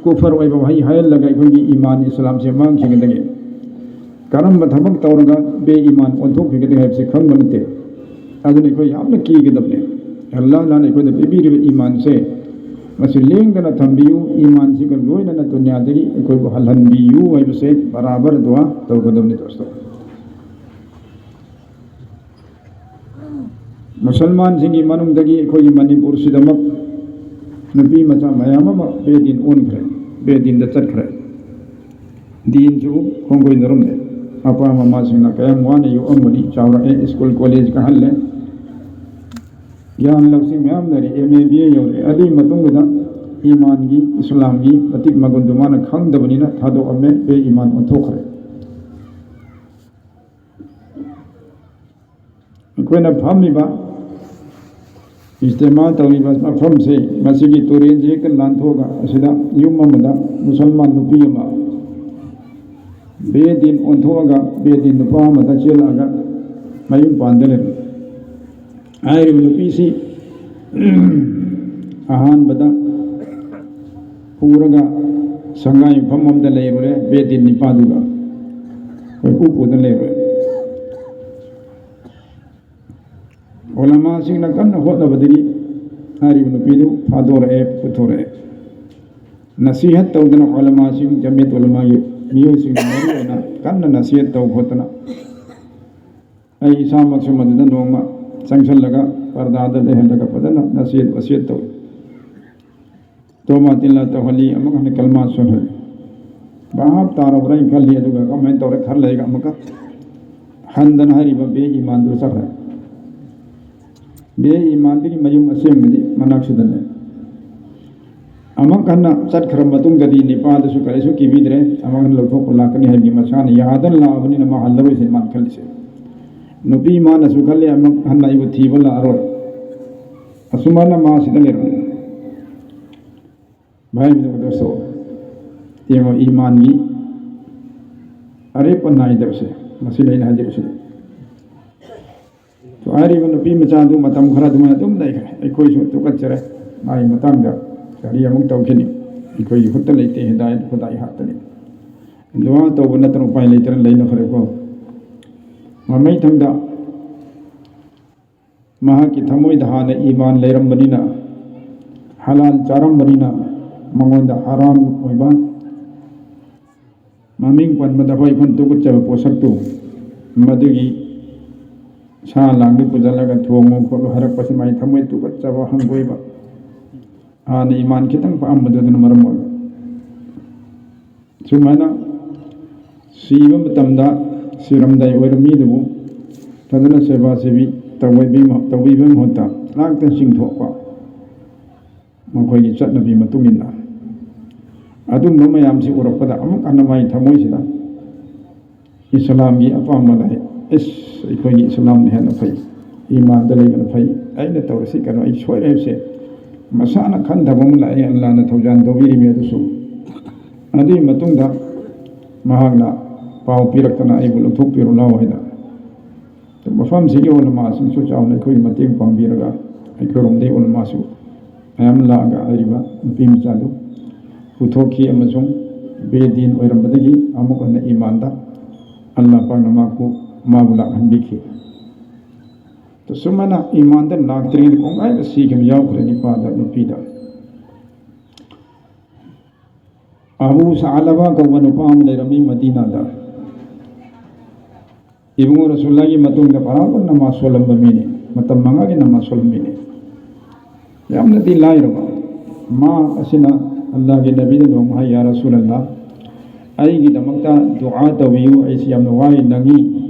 ꯀꯨꯐꯔ ꯑꯣꯏꯕ ꯋꯥꯍꯩ ꯍꯥꯏꯍꯜꯂꯒ ꯑꯩꯈꯣꯏꯒꯤ ꯏꯃꯥꯟ ꯏꯁꯂꯥꯝꯁꯦ ꯃꯥꯡꯈꯤꯒꯗꯒꯦ, ꯀꯔꯝꯕ ꯊꯕꯛ ꯇꯧꯔꯒ ꯕꯦ ꯏꯃꯥꯟ ꯑꯣꯟꯊꯣꯛꯈꯤꯒꯗꯒꯦ ꯍꯥꯏꯕꯁꯦ ꯈꯪꯕ ꯅꯠꯇꯦ꯫ ꯑꯗꯨꯅ ꯑꯩꯈꯣꯏ ꯌꯥꯝꯅ ꯀꯤꯒꯗꯕꯅꯦ꯫ ꯑꯜꯂꯥꯍꯅ ꯑꯩꯈꯣꯏꯗ ꯄꯤꯕꯤꯔꯤꯕ ꯏꯃꯥꯟꯁꯦ ꯃꯁꯤ ꯂꯦꯡꯗꯅ ꯊꯝꯕꯤꯌꯨ, ꯏꯃꯥꯟꯁꯤꯒ ꯂꯣꯏꯅꯅ ꯗꯨꯅꯤꯌꯥꯗꯒꯤ ꯑꯩꯈꯣꯏꯕꯨ ꯍꯜꯍꯟꯕꯤꯌꯨ ꯍꯥꯏꯕꯁꯦ ꯕꯔꯥꯕꯔ ꯗꯨꯋꯥ ꯇꯧꯒꯗꯕꯅꯤ ꯗꯣꯁꯇꯣ꯫ ꯃꯨꯁꯜꯃꯥꯟꯁꯤꯡꯒꯤ ꯃꯅꯨꯡꯗꯒꯤ ꯑꯩꯈꯣꯏꯒꯤ ꯃꯅꯤꯄꯨꯔꯁꯤꯗꯃꯛ ꯅꯨꯄꯤ ꯃꯆꯥ ꯃꯌꯥꯝ ꯑꯃ ꯕꯦꯗꯤꯟ ꯑꯣꯟꯈ꯭ꯔꯦ, ꯕꯦꯗꯤꯟꯗ ꯆꯠꯈ꯭ꯔꯦ꯫ ꯗꯤꯟꯁꯨ ꯈꯣꯡꯒꯣꯏꯅꯔꯝꯂꯦ꯫ ꯃꯄꯥ ꯃꯃꯥꯁꯤꯡꯅ ꯀꯌꯥꯝ ꯋꯥꯅ ꯌꯣꯛꯑꯝꯕꯅꯤ, ꯆꯥꯎꯔꯛꯑꯦ, ꯁ꯭ꯀꯨꯜ ꯀꯣꯂꯦꯖ ꯀꯥꯍꯜꯂꯦ, ꯒ꯭ꯌꯥꯟ ꯂꯧꯁꯤꯡ ꯃꯌꯥꯝ ꯂꯩꯔꯦ, ꯑꯦꯝ ꯑꯦ ꯕꯤ ꯑꯦ ꯌꯧꯔꯦ꯫ ꯑꯗꯨꯒꯤ ꯃꯇꯨꯡꯗꯨꯗ ꯏꯃꯥꯟꯒꯤ, ꯏꯁꯂꯥꯝꯒꯤ ꯃꯇꯤꯛ ꯃꯒꯨꯟꯗꯨ ꯃꯥꯅ ꯈꯪꯗꯕꯅꯤꯅ ꯊꯥꯗꯣꯛꯑꯝꯃꯦ, ꯕꯦ ꯏꯃꯥꯟ ꯑꯣꯟꯊꯣꯛꯈ꯭ꯔꯦ꯫ ꯑꯩꯈꯣꯏꯅ ꯐꯝꯃꯤꯕ ꯏꯖꯇꯤꯃꯥ ꯇꯧꯔꯤꯕ ꯃꯐꯝꯁꯦ, ꯃꯁꯤꯒꯤ ꯇꯨꯔꯦꯟꯁꯦ ꯍꯦꯛꯇ ꯂꯥꯟꯊꯣꯛꯑꯒ ꯑꯁꯤꯗ ꯌꯨꯝ ꯑꯃꯗ ꯃꯨꯁꯜꯃꯥꯟ ꯅꯨꯄꯤ ꯑꯃ ꯕꯦꯗꯤꯟ ꯑꯣꯟꯊꯣꯛꯑꯒ ꯕꯦꯗꯤꯟ ꯅꯨꯄꯥ ꯑꯃꯗ ꯆꯦꯜꯂꯛꯑꯒ ꯃꯌꯨꯝ ꯄꯥꯟꯗ ꯂꯩꯔꯝꯃꯤ꯫ ꯍꯥꯏꯔꯤꯕ ꯅꯨꯄꯤꯁꯤ ꯑꯍꯥꯟꯕꯗ ꯄꯨꯔꯒ ꯁꯪꯒꯥꯏ ꯃꯐꯝ ꯑꯃꯗ ꯂꯩꯔꯨꯔꯦ, ꯕꯦꯗꯤꯟ ꯅꯤꯄꯥꯗꯨꯒ ꯀꯣꯏꯄꯨ ꯄꯨꯗꯅ ꯂꯩꯔꯨꯔꯦ꯫ ꯎꯂꯃꯥꯁꯤꯡꯅ ꯀꯟꯅ ꯍꯣꯠꯅꯕꯗꯒꯤ ꯍꯥꯏꯔꯤꯕ ꯅꯨꯄꯤꯗꯨ ꯐꯥꯗꯣꯔꯛꯑꯦ, ꯄꯨꯊꯣꯔꯛꯑꯦ꯫ ꯅꯁꯤꯍꯠ ꯇꯧꯗꯅ ꯎꯂꯃꯥꯁꯤꯡ, ꯖꯃꯤꯌꯠ ꯎꯂꯃꯥꯒꯤ ꯃꯤꯑꯣꯏꯁꯤꯡꯅ ꯃꯔꯨ ꯑꯣꯏꯅ ꯀꯟꯅ ꯅꯁꯤꯍꯠ ꯇꯧ ꯈꯣꯠꯇꯅ, ꯑꯩ ꯏꯁꯥꯃꯛꯁꯨ ꯃꯗꯨꯗ ꯅꯣꯡꯃ ꯆꯪꯁꯜꯂꯒ ꯄꯔꯗꯥꯗ ꯂꯩꯍꯜꯂꯒ ꯐꯖꯅ ꯅꯁꯤꯍꯠ ꯋꯥꯁꯤꯌꯠ ꯇꯧꯏ꯫ ꯇꯣꯕꯥ ꯇꯤꯜꯂꯥ ꯇꯧꯍꯜꯂꯤ, ꯑꯃꯨꯛ ꯍꯟꯅ ꯀꯜꯃꯥ ꯁꯣꯟꯍꯜꯂꯤ꯫ ꯚꯥꯞ ꯇꯥꯔꯕ꯭ꯔꯥ ꯍꯥꯏꯅ ꯈꯜꯂꯤ, ꯑꯗꯨꯒ ꯀꯃꯥꯏꯅ ꯇꯧꯔꯦ ꯈꯔ ꯂꯩꯔꯒ ꯑꯃꯨꯛꯀ ꯍꯟꯗꯅ ꯍꯥꯏꯔꯤꯕ ꯕꯦ ꯏꯃꯥꯟꯗꯨ ꯆꯠꯈ꯭ꯔꯦ꯫ ꯕꯦ ꯏꯃꯥꯟꯗꯨꯒꯤ ꯃꯌꯨꯝ ꯑꯁꯦꯡꯕꯗꯤ ꯃꯅꯥꯛꯁꯤꯗꯅꯦ꯫ ꯑꯃꯨꯛ ꯍꯟꯅ ꯆꯠꯈ꯭ꯔ ꯃꯇꯨꯡꯗꯗꯤ ꯅꯤꯄꯥꯗꯨꯁꯨ ꯀꯔꯤꯁꯨ ꯀꯤꯕꯤꯗ꯭ꯔꯦ, ꯑꯃꯨꯛ ꯍꯟꯅ ꯂꯧꯊꯣꯛꯄ ꯂꯥꯛꯀꯅꯤ ꯍꯥꯏꯕꯒꯤ ꯃꯁꯥꯅ ꯌꯥꯗꯅ ꯂꯥꯛꯑꯕꯅꯤꯅ ꯃꯥ ꯍꯜꯂꯔꯣꯏꯁꯦ ꯃꯥꯅ ꯈꯜꯂꯤꯁꯦ꯫ ꯅꯨꯄꯤ ꯃꯥꯅꯁꯨ ꯈꯜꯂꯤ ꯑꯃꯨꯛ ꯍꯟꯅ ꯑꯩꯕꯨ ꯊꯤꯕ ꯂꯥꯛꯑꯔꯣꯏ, ꯑꯁꯨꯃꯥꯏꯅ ꯃꯥ ꯁꯤꯗ ꯂꯩꯔꯝꯃꯤ꯫ ꯚꯥꯏ ꯃꯤꯅꯣꯛ ꯗꯣꯁꯇꯣ, ꯌꯦꯡꯉꯣ, ꯏꯃꯥꯟꯒꯤ ꯑꯔꯦꯞꯄ ꯅꯥꯏꯗꯕꯁꯦ, ꯃꯁꯤꯅ ꯑꯩꯅ ꯍꯥꯏꯖꯔꯤꯁꯤꯅꯤ꯫ ꯍꯥꯏꯔꯤꯕ ꯅꯨꯄꯤ ꯃꯆꯥꯗꯨ ꯃꯇꯝ ꯈꯔ ꯑꯗꯨꯃꯥꯏꯅ ꯑꯗꯨꯝ ꯂꯩꯈ꯭ꯔꯦ꯫ ꯑꯩꯈꯣꯏꯁꯨ ꯇꯨꯀꯠꯆꯔꯦ꯫ ꯃꯥꯒꯤ ꯃꯇꯥꯡꯗ ꯀꯔꯤ ꯑꯃꯨꯛ ꯇꯧꯈꯤꯅꯤ? ꯑꯩꯈꯣꯏꯒꯤ ꯈꯨꯠꯇ ꯂꯩꯇꯦ, ꯍꯤꯗꯥꯌꯠ ꯈꯨꯗꯥꯏ ꯍꯥꯛꯇꯅꯤ꯫ ꯗꯨꯋꯥ ꯇꯧꯕ ꯅꯠꯇꯅ ꯎꯄꯥꯏ ꯂꯩꯇꯅ ꯂꯩꯅꯈ꯭ꯔꯦꯀꯣ꯫ ꯃꯃꯩꯊꯪꯗ ꯃꯍꯥꯛꯀꯤ ꯊꯃꯣꯏꯗ ꯍꯥꯟꯅ ꯏꯃꯥꯟ ꯂꯩꯔꯝꯕꯅꯤꯅ, ꯍꯂꯥꯜ ꯆꯥꯔꯝꯕꯅꯤꯅ, ꯃꯉꯣꯟꯗ ꯍꯔꯥꯝ ꯑꯣꯏꯕ, ꯃꯃꯤꯡ ꯄꯟꯕꯗ ꯍꯣꯏ ꯑꯩꯈꯣꯏꯅ ꯇꯨꯀꯠꯆꯕ ꯄꯣꯠꯁꯛꯇꯨ, ꯃꯗꯨꯒꯤ ꯁꯥ ꯂꯥꯡꯗꯨ ꯄꯨꯁꯤꯜꯂꯒ ꯊꯣꯡꯉꯨ ꯈꯣꯠꯂꯨ ꯍꯥꯏꯔꯛꯄꯁꯤ ꯃꯥꯒꯤ ꯊꯃꯣꯏ ꯇꯨꯀꯠꯆꯕ, ꯍꯪꯒꯣꯏꯕ, ꯍꯥꯟꯅ ꯏꯃꯥꯟ ꯈꯤꯇꯪ ꯄꯥꯝꯕꯗꯨ ꯑꯗꯨꯅ ꯃꯔꯝ ꯑꯣꯏꯔꯒ꯫ ꯁꯨꯃꯥꯏꯅ ꯁꯤꯕ ꯃꯇꯝꯗ ꯁꯤꯔꯝꯗꯥꯏ ꯑꯣꯏꯔ ꯃꯤꯗꯨꯕꯨ ꯐꯖꯅ ꯁꯦꯕꯥ ꯁꯦꯕꯤ ꯇꯧꯕꯤꯕ ꯃꯍꯨꯠꯇ ꯉꯥꯛꯇ ꯆꯤꯡꯊꯣꯛꯄ, ꯃꯈꯣꯏꯒꯤ ꯆꯠꯅꯕꯤ ꯃꯇꯨꯡ ꯏꯟꯅ꯫ ꯑꯗꯨꯝꯕ ꯃꯌꯥꯝꯁꯤ ꯎꯔꯛꯄꯗ ꯑꯃꯨꯛ ꯍꯟꯅ ꯃꯥꯒꯤ ꯊꯃꯣꯏꯁꯤꯗ ꯏꯁꯂꯥꯝꯒꯤ ꯑꯄꯥꯝꯕ ꯂꯩ꯫ ꯏꯁ, ꯑꯩꯈꯣꯏꯒꯤ ꯏꯁꯂꯥꯝꯅ ꯍꯦꯟꯅ ꯐꯩ, ꯏꯃꯥꯟꯗ ꯂꯩꯕꯅ ꯐꯩ, ꯑꯩꯅ ꯇꯧꯔꯤꯁꯤ ꯀꯩꯅꯣ, ꯑꯩ ꯁꯣꯏꯔꯦ ꯍꯥꯏꯕꯁꯦ ꯃꯁꯥꯅ ꯈꯟꯊꯕ ꯑꯃ ꯂꯥꯛꯑꯦ꯫ ꯑꯜꯂꯥꯅ ꯊꯧꯖꯥꯟ ꯇꯧꯕꯤꯔꯤꯃꯤ꯫ ꯑꯗꯨꯁꯨ ꯑꯗꯨꯒꯤ ꯃꯇꯨꯡꯗ ꯃꯍꯥꯛꯅ ꯄꯥꯎ ꯄꯤꯔꯛꯇꯅ ꯑꯩꯕꯨ ꯂꯧꯊꯣꯛꯄꯤꯔꯨ ꯂꯥꯎ ꯍꯥꯏꯅ꯫ ꯃꯐꯝꯁꯤꯒꯤ ꯎꯂꯃꯥꯁꯤꯡꯁꯨ ꯆꯥꯎꯅ ꯑꯩꯈꯣꯏꯒꯤ ꯃꯇꯦꯡ ꯄꯥꯡꯕꯤꯔꯒ ꯑꯩꯈꯣꯏꯔꯣꯝꯗꯒꯤ ꯎꯂꯃꯥꯁꯨ ꯃꯌꯥꯝ ꯂꯥꯛꯑꯒ ꯍꯥꯏꯔꯤꯕ ꯅꯨꯄꯤ ꯃꯆꯥꯗꯨ ꯄꯨꯊꯣꯛꯈꯤ ꯑꯃꯁꯨꯡ ꯕꯦꯗꯤꯟ ꯑꯣꯏꯔꯝꯕꯗꯒꯤ ꯑꯃꯨꯛ ꯍꯟꯅ ꯏꯃꯥꯟꯗ ꯑꯜꯂꯥ ꯄꯥꯛꯅ ꯃꯍꯥꯛꯄꯨ, ꯃꯥꯕꯨ ꯂꯥꯛꯍꯟꯕꯤꯈꯤ꯫ ꯁꯨꯃꯥꯏꯅ ꯏꯃꯥꯟꯗ ꯂꯥꯛꯇ꯭ꯔꯤꯉꯩꯗ ꯀꯣꯡꯒꯥꯏꯗ ꯁꯤꯈꯤꯕ ꯌꯥꯎꯈ꯭ꯔꯦ ꯅꯨꯄꯥꯗ, ꯅꯨꯄꯤꯗ꯫ ꯑꯕꯨ ꯁꯥꯂꯕꯥ ꯀꯧꯕ ꯅꯨꯄꯥ ꯑꯃ ꯂꯩꯔꯝꯃꯤ ꯃꯗꯤꯅꯥꯗ꯫ ꯏꯕꯨꯡꯉꯣ ꯔꯁꯨꯜꯂꯥꯒꯤ ꯃꯇꯨꯡꯗ ꯐꯔꯥꯎꯟ ꯅꯃꯥꯖ ꯁꯣꯜꯂꯝꯕ ꯃꯤꯅꯤ, ꯃꯇꯝ ꯃꯉꯥꯒꯤ ꯅꯃꯥꯖ ꯁꯣꯜꯂꯝꯕ ꯃꯤꯅꯤ꯫ ꯌꯥꯝꯅꯗꯤ ꯂꯥꯏꯔꯕ꯫ ꯃꯥ ꯑꯁꯤꯅ ꯑꯜꯂꯥꯍꯒꯤ ꯅꯕꯤꯗ ꯅꯣꯡꯃ ꯍꯥꯏ, "ꯌꯥ ꯔꯁꯨꯂꯜꯂꯥ, ꯑꯩꯒꯤꯗꯃꯛꯇ ꯗꯨꯑꯥ ꯇꯧꯕꯤꯌꯨ, ꯑꯩꯁꯤ ꯌꯥꯝꯅ ꯋꯥꯏ ꯅꯪꯉꯤ,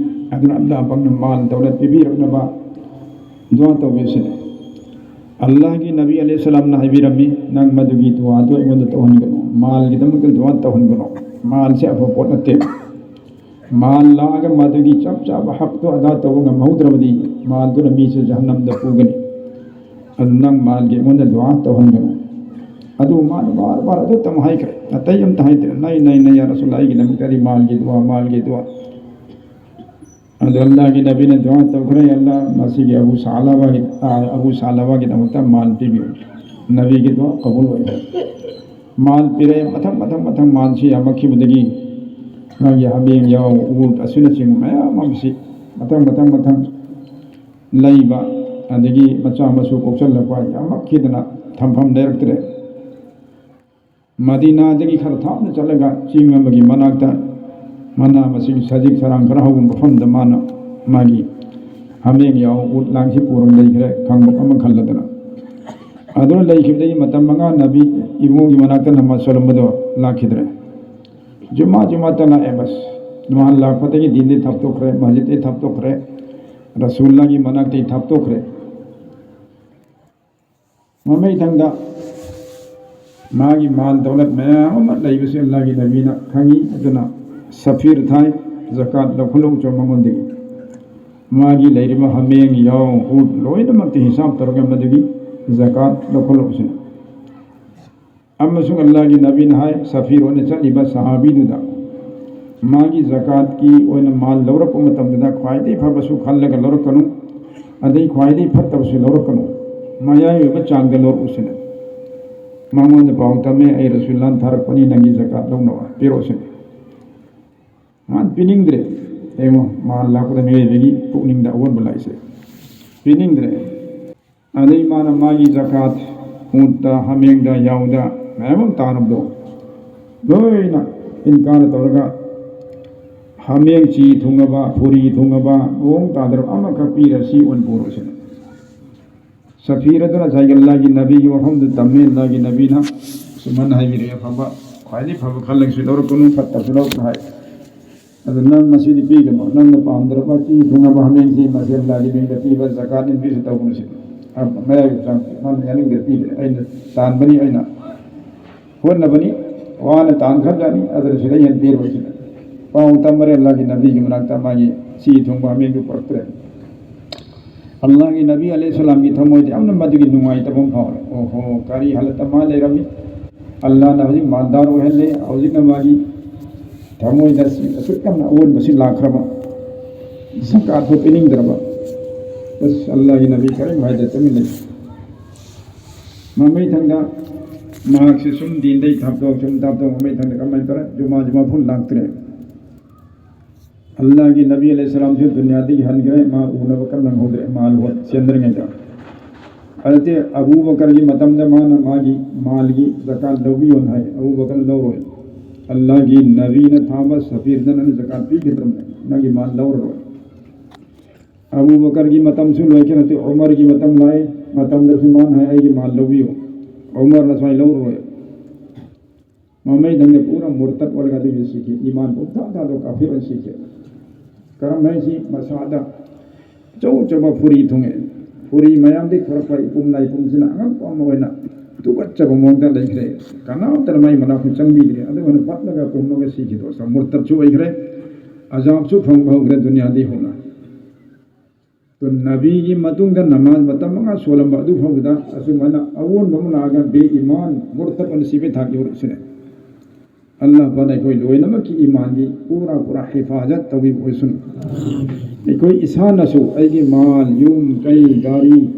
ꯑꯗꯨꯅ ꯑꯜꯂꯥꯍ ꯄꯥꯛꯅ ꯃꯥꯜ ꯗꯧꯂꯠ ꯄꯤꯕꯤꯔꯛꯅꯕ ꯗꯨꯑꯥ ꯇꯧꯕꯤꯌꯨ" ꯁꯤꯅꯤ꯫ ꯑꯜꯂꯥꯍꯒꯤ ꯅꯕꯤ ꯑꯂꯩꯍꯤ ꯁꯂꯥꯝꯅ ꯍꯥꯏꯕꯤꯔꯝꯃꯤ, "ꯅꯪ ꯃꯗꯨꯒꯤ ꯗꯨꯑꯥꯗꯨ ꯑꯩꯉꯣꯟꯗ ꯇꯧꯍꯟꯒꯅꯨ, ꯃꯥꯜꯒꯤꯗꯃꯛꯇ ꯗꯨꯑꯥ ꯇꯧꯍꯟꯒꯅꯨ, ꯃꯥꯜꯁꯦ ꯑꯐꯕ ꯄꯣꯠ ꯅꯠꯇꯦ꯫ ꯃꯥꯜ ꯂꯥꯛꯑꯒ ꯃꯗꯨꯒꯤ ꯆꯞ ꯆꯥꯕ ꯍꯛꯇꯣ ꯑꯗꯥ ꯇꯧꯕ ꯉꯝꯍꯧꯗ꯭ꯔꯕꯗꯤ ꯃꯥꯜꯗꯨꯅ ꯃꯤꯁꯦ ꯖꯍꯟꯅꯝꯗ ꯄꯨꯒꯅꯤ꯫ ꯑꯗꯨ ꯅꯪ ꯃꯥꯜꯒꯤ ꯑꯩꯉꯣꯟꯗ ꯗꯨꯑꯥ ꯇꯧꯍꯟꯒꯅꯨ"꯫ ꯑꯗꯨ ꯃꯥꯅ ꯕꯥꯔ ꯕꯥꯔ ꯑꯗꯨꯇꯪ ꯍꯥꯏꯈ꯭ꯔꯦ, ꯑꯇꯩ ꯑꯝꯇ ꯍꯥꯏꯗ꯭ꯔꯦ꯫ "ꯅꯩ, ꯅꯩ, ꯅꯩ, ꯌꯥ ꯔꯁꯨꯜ, ꯑꯩꯒꯤꯗꯃꯛꯇꯗꯤ ꯃꯥꯜꯒꯤ ꯗꯨꯑꯥ, ꯃꯥꯜꯒꯤ ꯗꯨꯑꯥ"꯫ ꯑꯗꯨ ꯑꯜꯂꯥꯍꯒꯤ ꯅꯕꯤꯅ ꯗꯨꯑꯥ ꯇꯧꯈ꯭ꯔꯦ, "ꯑꯜꯂꯥꯍ, ꯃꯁꯤꯒꯤ ꯑꯕꯨ ꯁꯥꯂꯕꯥꯒꯤ, ꯑꯥ, ꯑꯕꯨ ꯁꯥꯂꯕꯥꯒꯤꯗꯃꯛꯇ ꯃꯥꯜ ꯄꯤꯕꯤꯌꯨ"꯫ ꯅꯕꯤꯒꯤ ꯗꯨꯑꯥ ꯀꯕꯨꯜ ꯑꯣꯏꯈ꯭ꯔꯦ꯫ ꯃꯥꯜ ꯄꯤꯔꯛꯑꯦ, ꯃꯊꯪ, ꯃꯊꯪ, ꯃꯊꯪ ꯃꯥꯜꯁꯤ ꯌꯥꯝꯃꯛꯈꯤꯕꯗꯒꯤ ꯃꯥꯒꯤ ꯍꯥꯃꯦꯡ ꯌꯥꯎ, ꯎꯠ ꯑꯁꯤꯅꯆꯤꯡꯕ ꯃꯌꯥꯝ ꯑꯃꯁꯤ ꯃꯊꯪ, ꯃꯊꯪ, ꯃꯊꯪ ꯂꯩꯕ, ꯑꯗꯒꯤ ꯃꯆꯥ ꯃꯁꯨ ꯄꯣꯛꯁꯜꯂꯛꯄ ꯌꯥꯝꯃꯛꯈꯤꯗꯅ ꯊꯝꯐꯝ ꯂꯩꯔꯛꯇ꯭ꯔꯦ꯫ ꯃꯗꯤꯅꯥꯗꯒꯤ ꯈꯔ ꯊꯥꯞꯅ ꯆꯠꯂꯒ ꯆꯤꯡ ꯑꯃꯒꯤ ꯃꯅꯥꯛꯇ ꯃꯅꯥ ꯃꯁꯤꯡ ꯁꯖꯤꯛ ꯁꯔꯥꯡ ꯈꯔ ꯍꯧꯕ ꯃꯐꯝꯗ ꯃꯥꯅ ꯃꯥꯒꯤ ꯍꯥꯃꯦꯡ ꯌꯥꯎ ꯎꯠ ꯂꯥꯡꯁꯤ ꯄꯨꯔꯒ ꯂꯩꯈ꯭ꯔꯦ, ꯈꯥꯡꯕꯣꯛ ꯑꯃ ꯈꯜꯂꯗꯅ꯫ ꯑꯗꯨꯅ ꯂꯩꯈꯤꯕꯗꯒꯤ ꯃꯇꯝ ꯃꯉꯥ ꯅꯕꯤ ꯏꯕꯨꯡꯒꯤ ꯃꯅꯥꯛꯇ ꯅꯃꯥꯖ ꯁꯣꯜꯂꯝꯕꯗꯣ ꯂꯥꯛꯈꯤꯗ꯭ꯔꯦ꯫ ꯖꯨꯃꯥ ꯖꯨꯃꯥꯇ ꯂꯥꯛꯑꯦ ꯕꯁ꯫ ꯅꯃꯥꯖ ꯂꯥꯛꯄꯗꯒꯤ ꯗꯤꯟꯗꯩ ꯊꯥꯞꯇꯣꯛꯈ꯭ꯔꯦ, ꯃꯁꯖꯤꯗꯇꯩ ꯊꯥꯞꯇꯣꯛꯈ꯭ꯔꯦ, ꯔꯁꯨꯜꯂꯥꯒꯤ ꯃꯅꯥꯛꯇꯩ ꯊꯥꯞꯇꯣꯛꯈ꯭ꯔꯦ꯫ ꯃꯃꯩꯊꯪꯗ ꯃꯥꯒꯤ ꯃꯥꯜ ꯗꯧꯂꯠ ꯃꯌꯥꯝ ꯑꯃ ꯂꯩꯕꯁꯦ ꯑꯜꯂꯥꯍꯒꯤ ꯅꯕꯤꯅ ꯈꯪꯉꯤ꯫ ꯑꯗꯨꯅ ꯁꯐꯤꯔ ꯊꯥꯏ, ꯖꯀꯥꯠ ꯂꯧꯈꯠꯂꯧ ꯆꯣ ꯃꯉꯣꯟꯗꯒꯤ꯫ ꯃꯥꯒꯤ ꯂꯩꯔꯤꯕ ꯍꯥꯃꯦꯡ, ꯌꯥꯎ, ꯎꯠ ꯂꯣꯏꯅꯃꯛꯇꯤ ꯍꯤꯁꯥꯕ ꯇꯧꯔꯒ ꯃꯗꯨꯒꯤ ꯖꯀꯥꯠ ꯂꯧꯈꯠꯂꯧꯁꯤꯅ꯫ ꯑꯃꯁꯨꯡ ꯑꯜꯂꯥꯍꯒꯤ ꯅꯕꯤꯅ ꯍꯥꯏ, ꯁꯐꯤꯔ ꯑꯣꯏꯅ ꯆꯠꯂꯤꯕ ꯁꯍꯥꯕꯤꯗꯨꯗ ꯃꯥꯒꯤ ꯖꯀꯥꯠꯀꯤ ꯑꯣꯏꯅ ꯃꯥꯜ ꯂꯧꯔꯛꯄ ꯃꯇꯝꯗꯨꯗ ꯈ꯭ꯋꯥꯏꯗꯒꯤ ꯐꯕꯁꯨ ꯈꯜꯂꯒ ꯂꯧꯔꯛꯀꯅꯨ, ꯑꯗꯩ ꯈ꯭ꯋꯥꯏꯗꯒꯤ ꯐꯠꯇꯕꯁꯨ ꯂꯧꯔꯛꯀꯅꯨ, ꯃꯌꯥꯏ ꯑꯣꯏꯕ ꯆꯥꯡꯗ ꯂꯧꯔꯛꯎꯁꯤꯅ꯫ ꯃꯉꯣꯟꯗ ꯄꯥꯎ ꯇꯝꯃꯦ, "ꯑꯩ ꯔꯁꯨꯜꯂꯥꯟ ꯊꯥꯔꯛꯄꯅꯤ, ꯅꯪꯒꯤ ꯖꯀꯥꯠ ꯂꯧꯅꯕ ꯄꯤꯔꯛꯎꯁꯤꯅ"꯫ ꯃꯥꯅ ꯄꯤꯅꯤꯡꯗ꯭ꯔꯦ꯫ ꯌꯦꯡꯉꯣ, ꯃꯥꯜ ꯂꯥꯛꯄꯗ ꯃꯤꯑꯣꯏꯕꯒꯤ ꯄꯨꯛꯅꯤꯡꯗ ꯑꯑꯣꯟꯕ ꯂꯥꯛꯏꯁꯦ꯫ ꯄꯤꯅꯤꯡꯗ꯭ꯔꯦ꯫ ꯑꯗꯩ ꯃꯥꯅ ꯃꯥꯒꯤ ꯖꯀꯥꯠ, ꯎꯠꯇ, ꯍꯥꯃꯦꯡꯗ, ꯌꯥꯎꯗ ꯃꯌꯥꯝ ꯑꯃ ꯇꯥꯔꯕꯗꯣ ꯂꯣꯏꯅ ꯏꯟꯀꯥꯔ ꯇꯧꯔꯒ, ꯍꯥꯃꯦꯡ ꯆꯤ ꯊꯨꯡꯉꯕ, ꯐꯨꯔꯤ ꯊꯨꯡꯉꯕ, ꯃꯑꯣꯡ ꯇꯥꯗ꯭ꯔꯕ ꯑꯃꯈꯛ ꯄꯤꯔ ꯁꯤ ꯑꯣꯏꯅ ꯄꯨꯔꯣꯁꯤꯅ꯫ ꯁꯐꯤꯔ ꯑꯗꯨꯅ ꯉꯁꯥꯏꯒꯤ ꯑꯜꯂꯥꯍꯒꯤ ꯅꯕꯤꯒꯤ ꯋꯥꯐꯝꯗꯨ ꯇꯝꯃꯤ꯫ ꯑꯜꯂꯥꯍꯒꯤ ꯅꯕꯤꯅ ꯁꯨꯃꯥꯏꯅ ꯍꯥꯏꯕꯤꯔꯛꯑꯦ, "ꯑꯐꯕ, ꯈ꯭ꯋꯥꯏꯗꯒꯤ ꯐꯕ ꯈꯜꯂꯒꯁꯨ ꯂꯧꯔꯛꯀꯅꯨ, ꯐꯠꯇꯕꯁꯨ ꯂꯧꯔꯛꯀꯅꯨ" ꯍꯥꯏ꯫ ꯑꯗꯨ ꯅꯪ ꯃꯁꯤꯗꯤ ꯄꯤꯒꯅꯨ, ꯅꯪꯅ ꯄꯥꯝꯗ꯭ꯔꯕ ꯆꯤ ꯊꯨꯡꯉꯕ ꯍꯥꯃꯦꯡꯁꯤ ꯃꯁꯤ ꯑꯜꯂꯥꯍꯒꯤ ꯃꯤꯡꯗ ꯄꯤꯕ ꯖꯀꯥꯠꯅꯤ, ꯄꯤꯁꯨ ꯇꯧꯒꯅꯨ ꯁꯤꯅꯤ꯫ ꯃꯌꯥꯏꯒꯤ ꯆꯥꯡ ꯃꯥꯅ ꯌꯥꯅꯤꯡꯗ꯭ꯔꯦ, ꯄꯤꯗ꯭ꯔꯦ, ꯑꯩꯅ ꯇꯥꯟꯕꯅꯤ, ꯑꯩꯅ ꯍꯣꯠꯅꯕꯅꯤ, ꯋꯥꯅ ꯇꯥꯟꯈ꯭ꯔꯕꯖꯥꯠꯅꯤ, ꯑꯗꯨꯅ ꯁꯤꯗ ꯍꯦꯟꯅ ꯄꯤꯔꯣꯏ ꯁꯤꯅ꯫ ꯄꯥꯎ ꯇꯝꯃꯔꯦ ꯑꯜꯂꯥꯍꯒꯤ ꯅꯕꯤꯒꯤ ꯃꯅꯥꯛꯇ ꯃꯥꯒꯤ ꯆꯤ ꯊꯨꯡꯕ ꯍꯥꯃꯦꯡꯗꯨ ꯄꯨꯔꯛꯇ꯭ꯔꯦ꯫ ꯑꯜꯂꯥꯍꯒꯤ ꯅꯕꯤ ꯑꯂꯩꯍꯤ ꯁꯂꯥꯝꯒꯤ ꯊꯃꯣꯏꯗ ꯌꯥꯝꯅ ꯃꯗꯨꯒꯤ ꯅꯨꯡꯉꯥꯏꯇꯕ ꯑꯃ ꯐꯥꯎꯔꯦ꯫ "ꯑꯣꯍꯣ, ꯀꯔꯤ ꯍꯥꯂꯠꯇ ꯃꯥ ꯂꯩꯔꯝꯃꯤ? ꯑꯜꯂꯥꯍꯅ ꯍꯧꯖꯤꯛ ꯃꯥꯜꯗꯥꯔ ꯑꯣꯏꯍꯜꯂꯦ, ꯍꯧꯖꯤꯛꯅ ꯃꯥꯒꯤ ꯊꯃꯣꯏꯗ ꯁꯤ ꯑꯁꯨꯛ ꯌꯥꯝꯅ ꯑꯑꯣꯟꯕꯁꯤ ꯂꯥꯛꯈ꯭ꯔꯕ, ꯖꯀꯥꯠ ꯐꯥꯎ ꯄꯤꯅꯤꯡꯗ꯭ꯔꯕ"꯫ ꯑꯁ, ꯑꯜꯂꯥꯍꯒꯤ ꯅꯕꯤ ꯀꯔꯤꯝ ꯍꯥꯏꯗ ꯇꯨꯃꯤꯟ ꯂꯩ꯫ ꯃꯃꯩ ꯊꯪꯗ ꯃꯍꯥꯛꯁꯤ ꯁꯨꯝ ꯗꯤꯟꯗꯩ ꯊꯥꯞꯇꯣꯛ, ꯁꯨꯝ ꯊꯥꯞꯇꯣꯛ, ꯃꯃꯩ ꯊꯪꯗ ꯀꯃꯥꯏꯅ ꯇꯧꯔꯦ? ꯖꯨꯃꯥ, ꯖꯨꯃꯥ ꯐꯥꯎ ꯂꯥꯛꯇ꯭ꯔꯦ꯫ ꯑꯜꯂꯥꯍꯒꯤ ꯅꯕꯤ ꯑꯂꯩꯍꯤ ꯁꯂꯥꯝꯁꯨ ꯗꯨꯅꯤꯌꯥꯗꯒꯤ ꯍꯟꯈ꯭ꯔꯦ, ꯃꯥ ꯎꯅꯕ ꯀꯟꯅ ꯅꯪꯍꯧꯗ꯭ꯔꯦ, ꯃꯥ ꯂꯨꯍꯣꯡ ꯆꯦꯟꯗ꯭ꯔꯤꯉꯩꯗ꯫ ꯑꯗꯨꯗꯤ ꯑꯕꯨ ꯕꯀꯔꯒꯤ ꯃꯇꯝꯗ ꯃꯥꯅ ꯃꯥꯒꯤ ꯃꯥꯜꯒꯤ ꯖꯀꯥꯠ ꯂꯧꯕꯤꯌꯣꯅ ꯍꯥꯏ, ꯑꯕꯨ ꯕꯀꯔ ꯂꯧꯔꯣꯏ꯫ ꯑꯜꯂꯥꯍꯒꯤ ꯅꯕꯤꯅ ꯊꯥꯕ ꯁꯐꯤꯔꯗ ꯅꯪ ꯖꯀꯥꯠ ꯄꯤꯈꯤꯗ꯭ꯔꯕꯅꯦ, ꯅꯪꯒꯤ ꯃꯥꯜ ꯂꯧꯔꯔꯣꯏ꯫ ꯑꯕꯨ ꯕꯀꯔꯒꯤ ꯃꯇꯝꯁꯨ ꯂꯣꯏꯈ꯭ꯔꯦ, ꯅꯠꯇꯦ, ꯎꯃꯔꯒꯤ ꯃꯇꯝ ꯂꯥꯛꯑꯦ꯫ ꯃꯇꯝꯗꯁꯨ ꯃꯥꯅ ꯍꯥꯏ, "ꯑꯩꯒꯤ ꯃꯥꯜ ꯂꯧꯕꯤꯌꯨ"꯫ ꯎꯃꯔꯅ ꯁꯨꯃꯥꯏꯅ ꯂꯧꯔꯣꯏ꯫ ꯃꯃꯩꯗꯪꯗ ꯄꯨꯔꯥ ꯃꯨꯔꯇꯠ ꯑꯣꯜꯂꯒ ꯑꯗꯨꯒꯤ ꯁꯤꯈꯤ꯫ ꯏꯃꯥꯟ ꯄꯨꯡꯊꯥ ꯊꯥꯗꯣꯛ ꯀꯥꯐꯤꯔ ꯑꯣꯏꯅ ꯁꯤꯈꯤ꯫ ꯀꯔꯝ ꯍꯥꯏꯁꯤ ꯃꯁꯥꯗ ꯑꯆꯧ ꯑꯆꯧꯕ ꯐꯨꯔꯤ ꯊꯨꯡꯉꯦ꯫ ꯐꯨꯔꯤ ꯃꯌꯥꯝꯗꯒꯤ ꯊꯣꯔꯛꯄ ꯏꯄꯨꯝ ꯂꯥꯏꯄꯨꯝꯁꯤꯅ ꯑꯉꯛꯄ ꯑꯃ ꯑꯣꯏꯅ ꯇꯨꯀꯠꯆꯕ ꯃꯑꯣꯡꯗ ꯂꯩꯈ꯭ꯔꯦ꯫ ꯀꯅꯥꯝꯇꯅ ꯃꯥꯏ ꯃꯅꯥꯛꯇ ꯆꯪꯕꯤꯗ꯭ꯔꯦ꯫ ꯑꯗꯨꯒ ꯄꯠꯂꯒ ꯄꯨꯝꯃꯒ ꯁꯤꯈꯤꯗꯣ꯫ ꯃꯨꯔꯇꯠꯁꯨ ꯑꯣꯏꯈ꯭ꯔꯦ꯫ ꯑꯖꯥꯕꯁꯨ ꯐꯪꯕ ꯍꯧꯈ꯭ꯔꯦ ꯗꯨꯅꯤꯌꯥꯗꯒꯤ ꯍꯧꯅ꯫ ꯑꯗꯨ ꯅꯕꯤꯒꯤ ꯃꯇꯨꯡꯗ ꯅꯃꯥꯖ ꯃꯇꯝ ꯃꯉꯥ ꯁꯣꯜꯂꯝꯕ ꯑꯗꯨ ꯐꯥꯎꯕꯗ ꯑꯁꯨꯃꯥꯏꯅ ꯑꯑꯣꯟꯕ ꯑꯃ ꯂꯥꯛꯑꯒ ꯕꯦ ꯏꯃꯥꯟ ꯃꯨꯔꯇꯠ ꯑꯣꯏꯅ ꯁꯤꯕꯒꯤ ꯊꯥꯛ ꯌꯧꯔꯛꯏꯁꯤꯅꯦ꯫ ꯑꯜꯂꯥꯍ ꯄꯥꯛꯅ ꯑꯩꯈꯣꯏ ꯂꯣꯏꯅꯃꯛꯀꯤ ꯏꯃꯥꯟꯒꯤ ꯄꯨꯔꯥ ꯄꯨꯔꯥ ꯍꯤꯐꯥꯖꯠ ꯇꯧꯕꯤꯕ ꯑꯣꯏꯁꯅꯨ꯫ ꯑꯩꯈꯣꯏ ꯏꯁꯥꯅꯁꯨ ꯑꯩꯒꯤ ꯃꯥꯜ, ꯌꯨꯝ, ꯀꯩ, ꯒꯥꯔꯤ,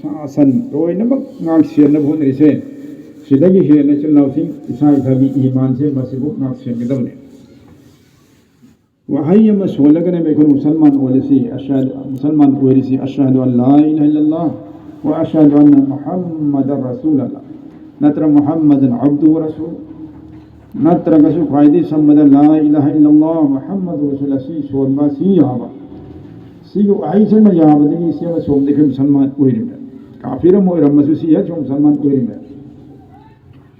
ꯁꯥ ꯁꯟ ꯂꯣꯏꯅꯃꯛ ꯉꯥꯛ ꯁꯦꯟꯅꯕ ꯍꯣꯠꯅꯔꯤꯁꯦ꯫ ꯁꯤꯗꯒꯤ ꯍꯦꯟꯅ ꯏꯆꯤꯜ ꯏꯅꯥꯎꯁꯤꯡ ꯏꯁꯥ ꯏꯁꯥꯒꯤ ꯏꯃꯥꯟꯁꯦ ꯃꯁꯤꯕꯨ ꯉꯥꯛ ꯁꯦꯟꯒꯗꯕꯅꯤ꯫ ꯋꯥꯍꯩ ꯑꯃ ꯁꯣꯜꯂꯒꯅꯦꯕ ꯑꯩꯈꯣꯏ ꯃꯨꯁꯜꯃꯥꯟ ꯑꯣꯏꯔꯤꯁꯤ, ꯑꯁꯍꯗ, ꯃꯨꯁꯜꯃꯥꯟ ꯑꯣꯏꯔꯤꯁꯤ, "ꯑꯁꯍꯗꯨ ꯑꯜ ꯂꯥ ꯏꯂꯥꯍ ꯏꯜꯂꯜꯂꯥꯍ ꯋ ꯑꯁꯍꯗꯨ ꯑꯟꯅ ꯃꯨꯍꯝꯃꯗꯟ ꯔꯁꯨꯂꯜꯂꯥꯍ", ꯅꯠꯇ꯭ꯔ "ꯃꯨꯍꯝꯃꯗꯟ ꯑꯕꯗꯨ ꯋ ꯔꯁꯨꯜ", ꯅꯠꯇ꯭ꯔꯒꯁꯨ ꯈ꯭ꯋꯥꯏꯗꯒꯤ ꯁꯝꯕꯗ "ꯂꯥ ꯏꯂꯥꯍ ꯏꯜꯂꯜꯂꯥꯍ ꯃꯨꯍꯝꯃꯗꯨ ꯔꯁꯨꯜ" ꯑꯁꯤ ꯁꯣꯟꯕ, ꯁꯤ ꯌꯥꯕ꯫ ꯁꯤꯒꯤ ꯋꯥꯍꯩꯁꯤꯃ ꯌꯥꯕꯗꯒꯤ ꯁꯤ ꯑꯃ ꯁꯣꯝꯗ ꯑꯩꯈꯣꯏ ꯃꯨꯁꯜꯃꯥꯟ ꯑꯣꯏꯔꯤꯕꯅꯤ꯫ ꯀꯥꯐꯤꯔ ꯑꯃ ꯑꯣꯏꯔꯝꯃꯁꯨ ꯁꯤ ꯍꯦꯛ ꯁꯣꯝ ꯃꯨꯁꯜꯃꯥꯟ ꯑꯣꯏꯔꯤꯕꯅꯤ꯫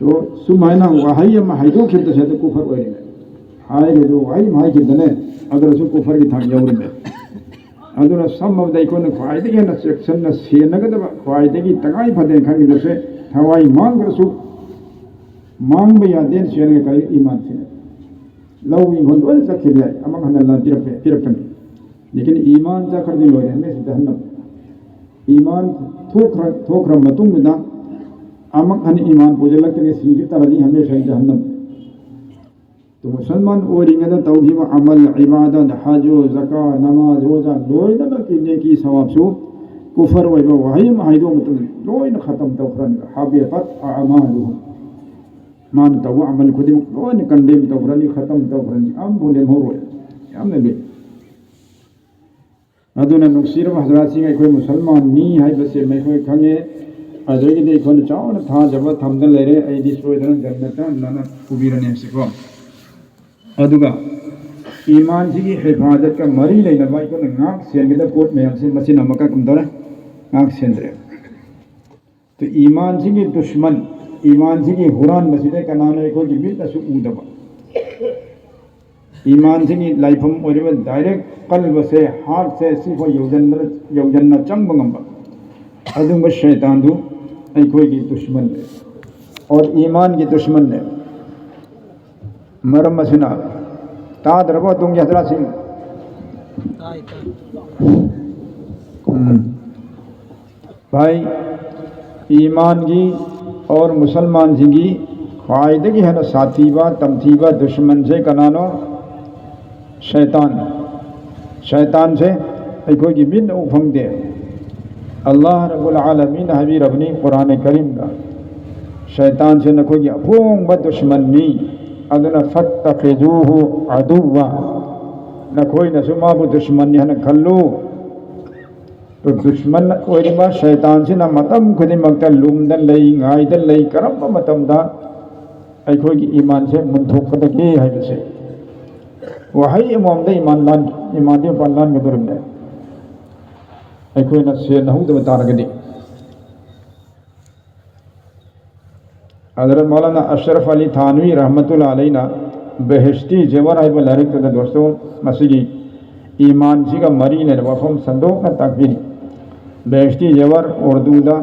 ꯑꯗꯣ ꯁꯨꯃꯥꯏꯅ ꯋꯥꯍꯩ ꯑꯃ ꯍꯥꯏꯗꯣꯛꯈꯤꯕꯗꯁꯨ ꯍꯦꯛꯇ ꯀꯨꯐꯔ ꯑꯣꯏꯔꯤꯅꯦ꯫ ꯍꯥꯏꯔꯤꯗꯨ ꯋꯥꯍꯩ ꯑꯃ ꯍꯥꯏꯈꯤꯕꯗꯅꯦ, ꯑꯗꯨꯅꯁꯨ ꯀꯨꯐꯔꯒꯤ ꯊꯥꯛ ꯌꯧꯔꯤꯅꯦ꯫ ꯑꯗꯨꯅ ꯁꯝꯃꯕꯗ ꯑꯩꯈꯣꯏꯅ ꯈ꯭ꯋꯥꯏꯗꯒꯤ ꯍꯦꯟꯅ ꯆꯦꯛꯁꯤꯟꯅ ꯁꯦꯟꯅꯒꯗꯕ, ꯈ꯭ꯋꯥꯏꯗꯒꯤ ꯇꯉꯥꯏ ꯐꯗꯦꯅ ꯈꯟꯈꯤꯕꯁꯦ, ꯊꯋꯥꯏ ꯃꯥꯡꯗ꯭ꯔꯁꯨ ꯃꯥꯡꯕ ꯌꯥꯗꯦꯅ ꯁꯦꯟꯅꯒ ꯀꯔꯤ ꯏꯃꯥꯟꯁꯤꯅꯦ꯫ ꯂꯧ ꯏꯪꯈꯣꯜ ꯂꯣꯏꯅ ꯆꯠꯈꯤꯕ ꯌꯥꯏ, ꯑꯃꯨꯛ ꯍꯟꯅ ꯂꯥꯟ ꯄꯤꯔꯛꯄ, ꯄꯤꯔꯛꯀꯅꯤ꯫ ꯂꯦꯀꯤꯟ ꯏꯃꯥꯟ ꯆꯠꯈ꯭ꯔꯗꯤ ꯂꯣꯏꯔꯦ, ꯍꯃꯦꯁꯥ ꯖꯍꯟꯅꯝ꯫ ꯏꯃꯥꯟ ꯊꯣꯛꯈ꯭ꯔ, ꯊꯣꯛꯈ꯭ꯔ ꯃꯇꯨꯡꯗꯨꯗ ꯑꯃꯨꯛ ꯍꯟꯅ ꯏꯃꯥꯟ ꯄꯨꯁꯤꯜꯂꯛꯇ꯭ꯔꯒ ꯁꯤꯈꯤ ꯇꯥꯔꯗꯤ ꯍꯃꯦꯁꯥ ꯖꯍꯟꯅꯝ꯫ ꯑꯗꯨ ꯃꯨꯁꯜꯃꯥꯟ ꯑꯣꯏꯔꯤꯉꯩꯗ ꯇꯧꯈꯤꯕ ꯑꯃꯜ, ꯏꯕꯥꯗꯠ, ꯍꯖ, ꯖꯀꯥ, ꯅꯃꯥꯖ, ꯔꯣꯖꯥ ꯂꯣꯏꯅꯃꯛꯀꯤ ꯅꯦꯀꯤ ꯁꯋꯥꯕꯁꯨ ꯀꯨꯐꯔ ꯑꯣꯏꯕ ꯋꯥꯍꯩ ꯑꯃ ꯍꯥꯏꯗꯣꯛꯑ ꯃꯇꯨꯡꯗ ꯂꯣꯏꯅ ꯈꯇꯝ ꯇꯧꯈ꯭ꯔꯅꯤ꯫ ꯍꯥꯕꯤꯇꯠ ꯑꯃꯥꯂꯨꯍꯨꯝ꯫ ꯃꯥꯅ ꯇꯧꯕ ꯑꯃꯜ ꯈꯨꯗꯤꯡꯃꯛ ꯂꯣꯏꯅ ꯀꯟꯗꯦꯝ ꯇꯧꯈ꯭ꯔꯅꯤ, ꯈꯇꯝ ꯇꯧꯈ꯭ꯔꯅꯤ, ꯑꯃꯐꯥꯎ ꯂꯦꯝꯍꯧꯔꯣꯏ꯫ ꯌꯥꯝꯅ ꯂꯨꯏ꯫ ꯑꯗꯨꯅ ꯅꯨꯡꯁꯤꯔꯕ ꯍꯖꯔꯥꯠꯁꯤꯡ, ꯑꯩꯈꯣꯏ ꯃꯨꯁꯜꯃꯥꯟꯅꯤ ꯍꯥꯏꯕꯁꯦ ꯃꯈꯣꯏ ꯈꯪꯉꯦ꯫ ꯑꯗꯨꯗꯒꯤꯗꯤ ꯑꯩꯈꯣꯏꯅ ꯆꯥꯎꯅ ꯊꯥꯖꯕ ꯊꯝꯗ ꯂꯩꯔꯦ, ꯑꯩꯗꯤ ꯁꯣꯏꯗꯅ ꯖꯟꯅꯠꯇ ꯑꯜꯂꯥꯅ ꯄꯨꯕꯤꯔꯅꯤ ꯍꯥꯏꯕꯁꯦꯀꯣ꯫ ꯑꯗꯨꯒ ꯏꯃꯥꯟꯁꯤꯒꯤ ꯍꯤꯐꯥꯖꯠꯀ ꯃꯔꯤ ꯂꯩꯅꯕ ꯑꯩꯈꯣꯏꯅ ꯉꯥꯛ ꯁꯦꯟꯒꯗꯕ ꯄꯣꯠ ꯃꯌꯥꯝꯁꯦ ꯃꯁꯤꯅ ꯑꯃꯈꯛ ꯀꯝꯗꯧꯔꯦ? ꯉꯥꯛ ꯁꯦꯟꯗ꯭ꯔꯦ꯫ ꯑꯗꯨ ꯏꯃꯥꯟꯁꯤꯒꯤ ꯗꯨꯁꯃꯟ, ꯏꯃꯥꯟꯁꯤꯒꯤ ꯍꯨꯔꯥꯟꯕꯁꯤꯗ ꯀꯅꯥꯅꯣ ꯑꯩꯈꯣꯏꯒꯤ ꯃꯤꯠꯅꯁꯨ ꯎꯗꯕ? ꯏꯃꯥꯟꯁꯤꯒꯤ ꯂꯥꯏꯐꯝ ꯑꯣꯏꯔꯤꯕ ꯗꯥꯏꯔꯦꯛ ꯀꯜꯕꯁꯦ, ꯍꯥꯔꯠꯁꯦ, ꯁꯤꯐꯥꯎ ꯌꯧꯖꯟꯕ, ꯌꯧꯖꯟꯅ ꯆꯪꯕ ꯉꯝꯕ ꯑꯗꯨꯒꯨꯝꯕ ꯁꯩꯇꯥꯟꯗꯨ ꯑꯩꯈꯣꯏꯒꯤ ꯗꯨꯁꯃꯟꯅꯦ꯫ ꯑꯣꯔ ꯏꯃꯥꯟꯒꯤ ꯗꯨꯁꯃꯟꯅꯦ꯫ ꯃꯔꯝ ꯑꯁꯤꯅ, ꯇꯥꯗ꯭ꯔꯕꯣ ꯇꯨꯡꯒꯤ ꯍꯖꯔꯥꯠꯁꯤꯡ? ꯎꯝ꯫ ꯚꯥꯏ, ꯏꯃꯥꯟꯒꯤ ꯑꯣꯔ ꯃꯨꯁꯜꯃꯥꯟꯁꯤꯡꯒꯤ ꯈ꯭ꯋꯥꯏꯗꯒꯤ ꯍꯦꯟꯅ ꯁꯥꯊꯤꯕ, ꯇꯝꯊꯤꯕ ꯗꯨꯁꯃꯟꯁꯦ ꯀꯅꯥꯅꯣ? ꯁꯩꯇꯥꯟ꯫ ꯁꯩꯇꯥꯟꯁꯦ ꯑꯩꯈꯣꯏꯒꯤ ꯃꯤꯠꯅ ꯎ ꯐꯪꯗꯦ꯫ ꯑꯜꯂꯥꯍ ꯔꯕꯨꯜ ꯑꯥꯂꯃꯤꯟꯅ ꯍꯥꯏꯕꯤꯔꯕꯅꯤ ꯀꯨꯔꯥꯟ ꯀꯔꯤꯝꯗ, ꯁꯩꯇꯥꯟꯁꯦ ꯅꯈꯣꯏꯒꯤ ꯑꯄꯣꯡꯕ ꯗꯨꯁꯃꯟꯅꯤ, ꯑꯗꯨꯅ ꯐꯠꯇꯈꯤꯖꯨꯍꯨ ꯑꯗꯨꯋ, ꯅꯈꯣꯏꯅꯁꯨ ꯃꯥꯕꯨ ꯗꯨꯁꯃꯟꯅꯤ ꯍꯥꯏꯅ ꯈꯜꯂꯨ꯫ ꯗꯨꯁꯃꯟ ꯑꯣꯏꯔꯤꯕ ꯁꯩꯇꯥꯟꯁꯤꯅ ꯃꯇꯝ ꯈꯨꯗꯤꯡꯃꯛꯇ ꯂꯨꯝꯗ ꯂꯩ, ꯉꯥꯏꯗ ꯂꯩ꯫ ꯀꯔꯝꯕ ꯃꯇꯝꯗ ꯑꯩꯈꯣꯏꯒꯤ ꯏꯃꯥꯟꯁꯦ ꯃꯨꯟꯊꯣꯛꯀꯗꯒꯦ ꯍꯥꯏꯕꯁꯦ ꯋꯥꯍꯩ ꯑꯃꯃꯝꯗ ꯏꯃꯥꯟ ꯂꯥꯟ, ꯏꯃꯥꯟꯗꯤ ꯃꯄꯥꯟ ꯂꯥꯟꯒꯗꯧꯔꯤꯕꯅꯦ꯫ ꯑꯩꯈꯣꯏꯅ ꯁꯦꯟꯅꯍꯧꯗꯕ ꯇꯥꯔꯒꯗꯤ꯫ ꯍꯖꯔꯠ ꯃꯧꯂꯥꯅꯥ ꯑꯁꯔꯐ ꯑꯂꯤ ꯊꯥꯟꯋꯤ ꯔꯍꯃꯇꯨꯜꯂꯥ ꯑꯂꯩꯅ ꯕꯦꯍꯦꯁꯇꯤ ꯖꯦꯋꯔ ꯍꯥꯏꯕ ꯂꯥꯏꯔꯤꯛꯇꯨꯗ, ꯗꯣꯁꯇꯣ, ꯃꯁꯤꯒꯤ ꯏꯃꯥꯟꯁꯤꯒ ꯃꯔꯤ ꯂꯩꯅꯕ ꯋꯥꯐꯝ ꯁꯟꯗꯣꯛꯅ ꯇꯥꯛꯄꯤꯔꯤ꯫ ꯕꯦꯍꯦꯁꯇꯤ ꯖꯦꯋꯔ ꯎꯔꯗꯨꯗ,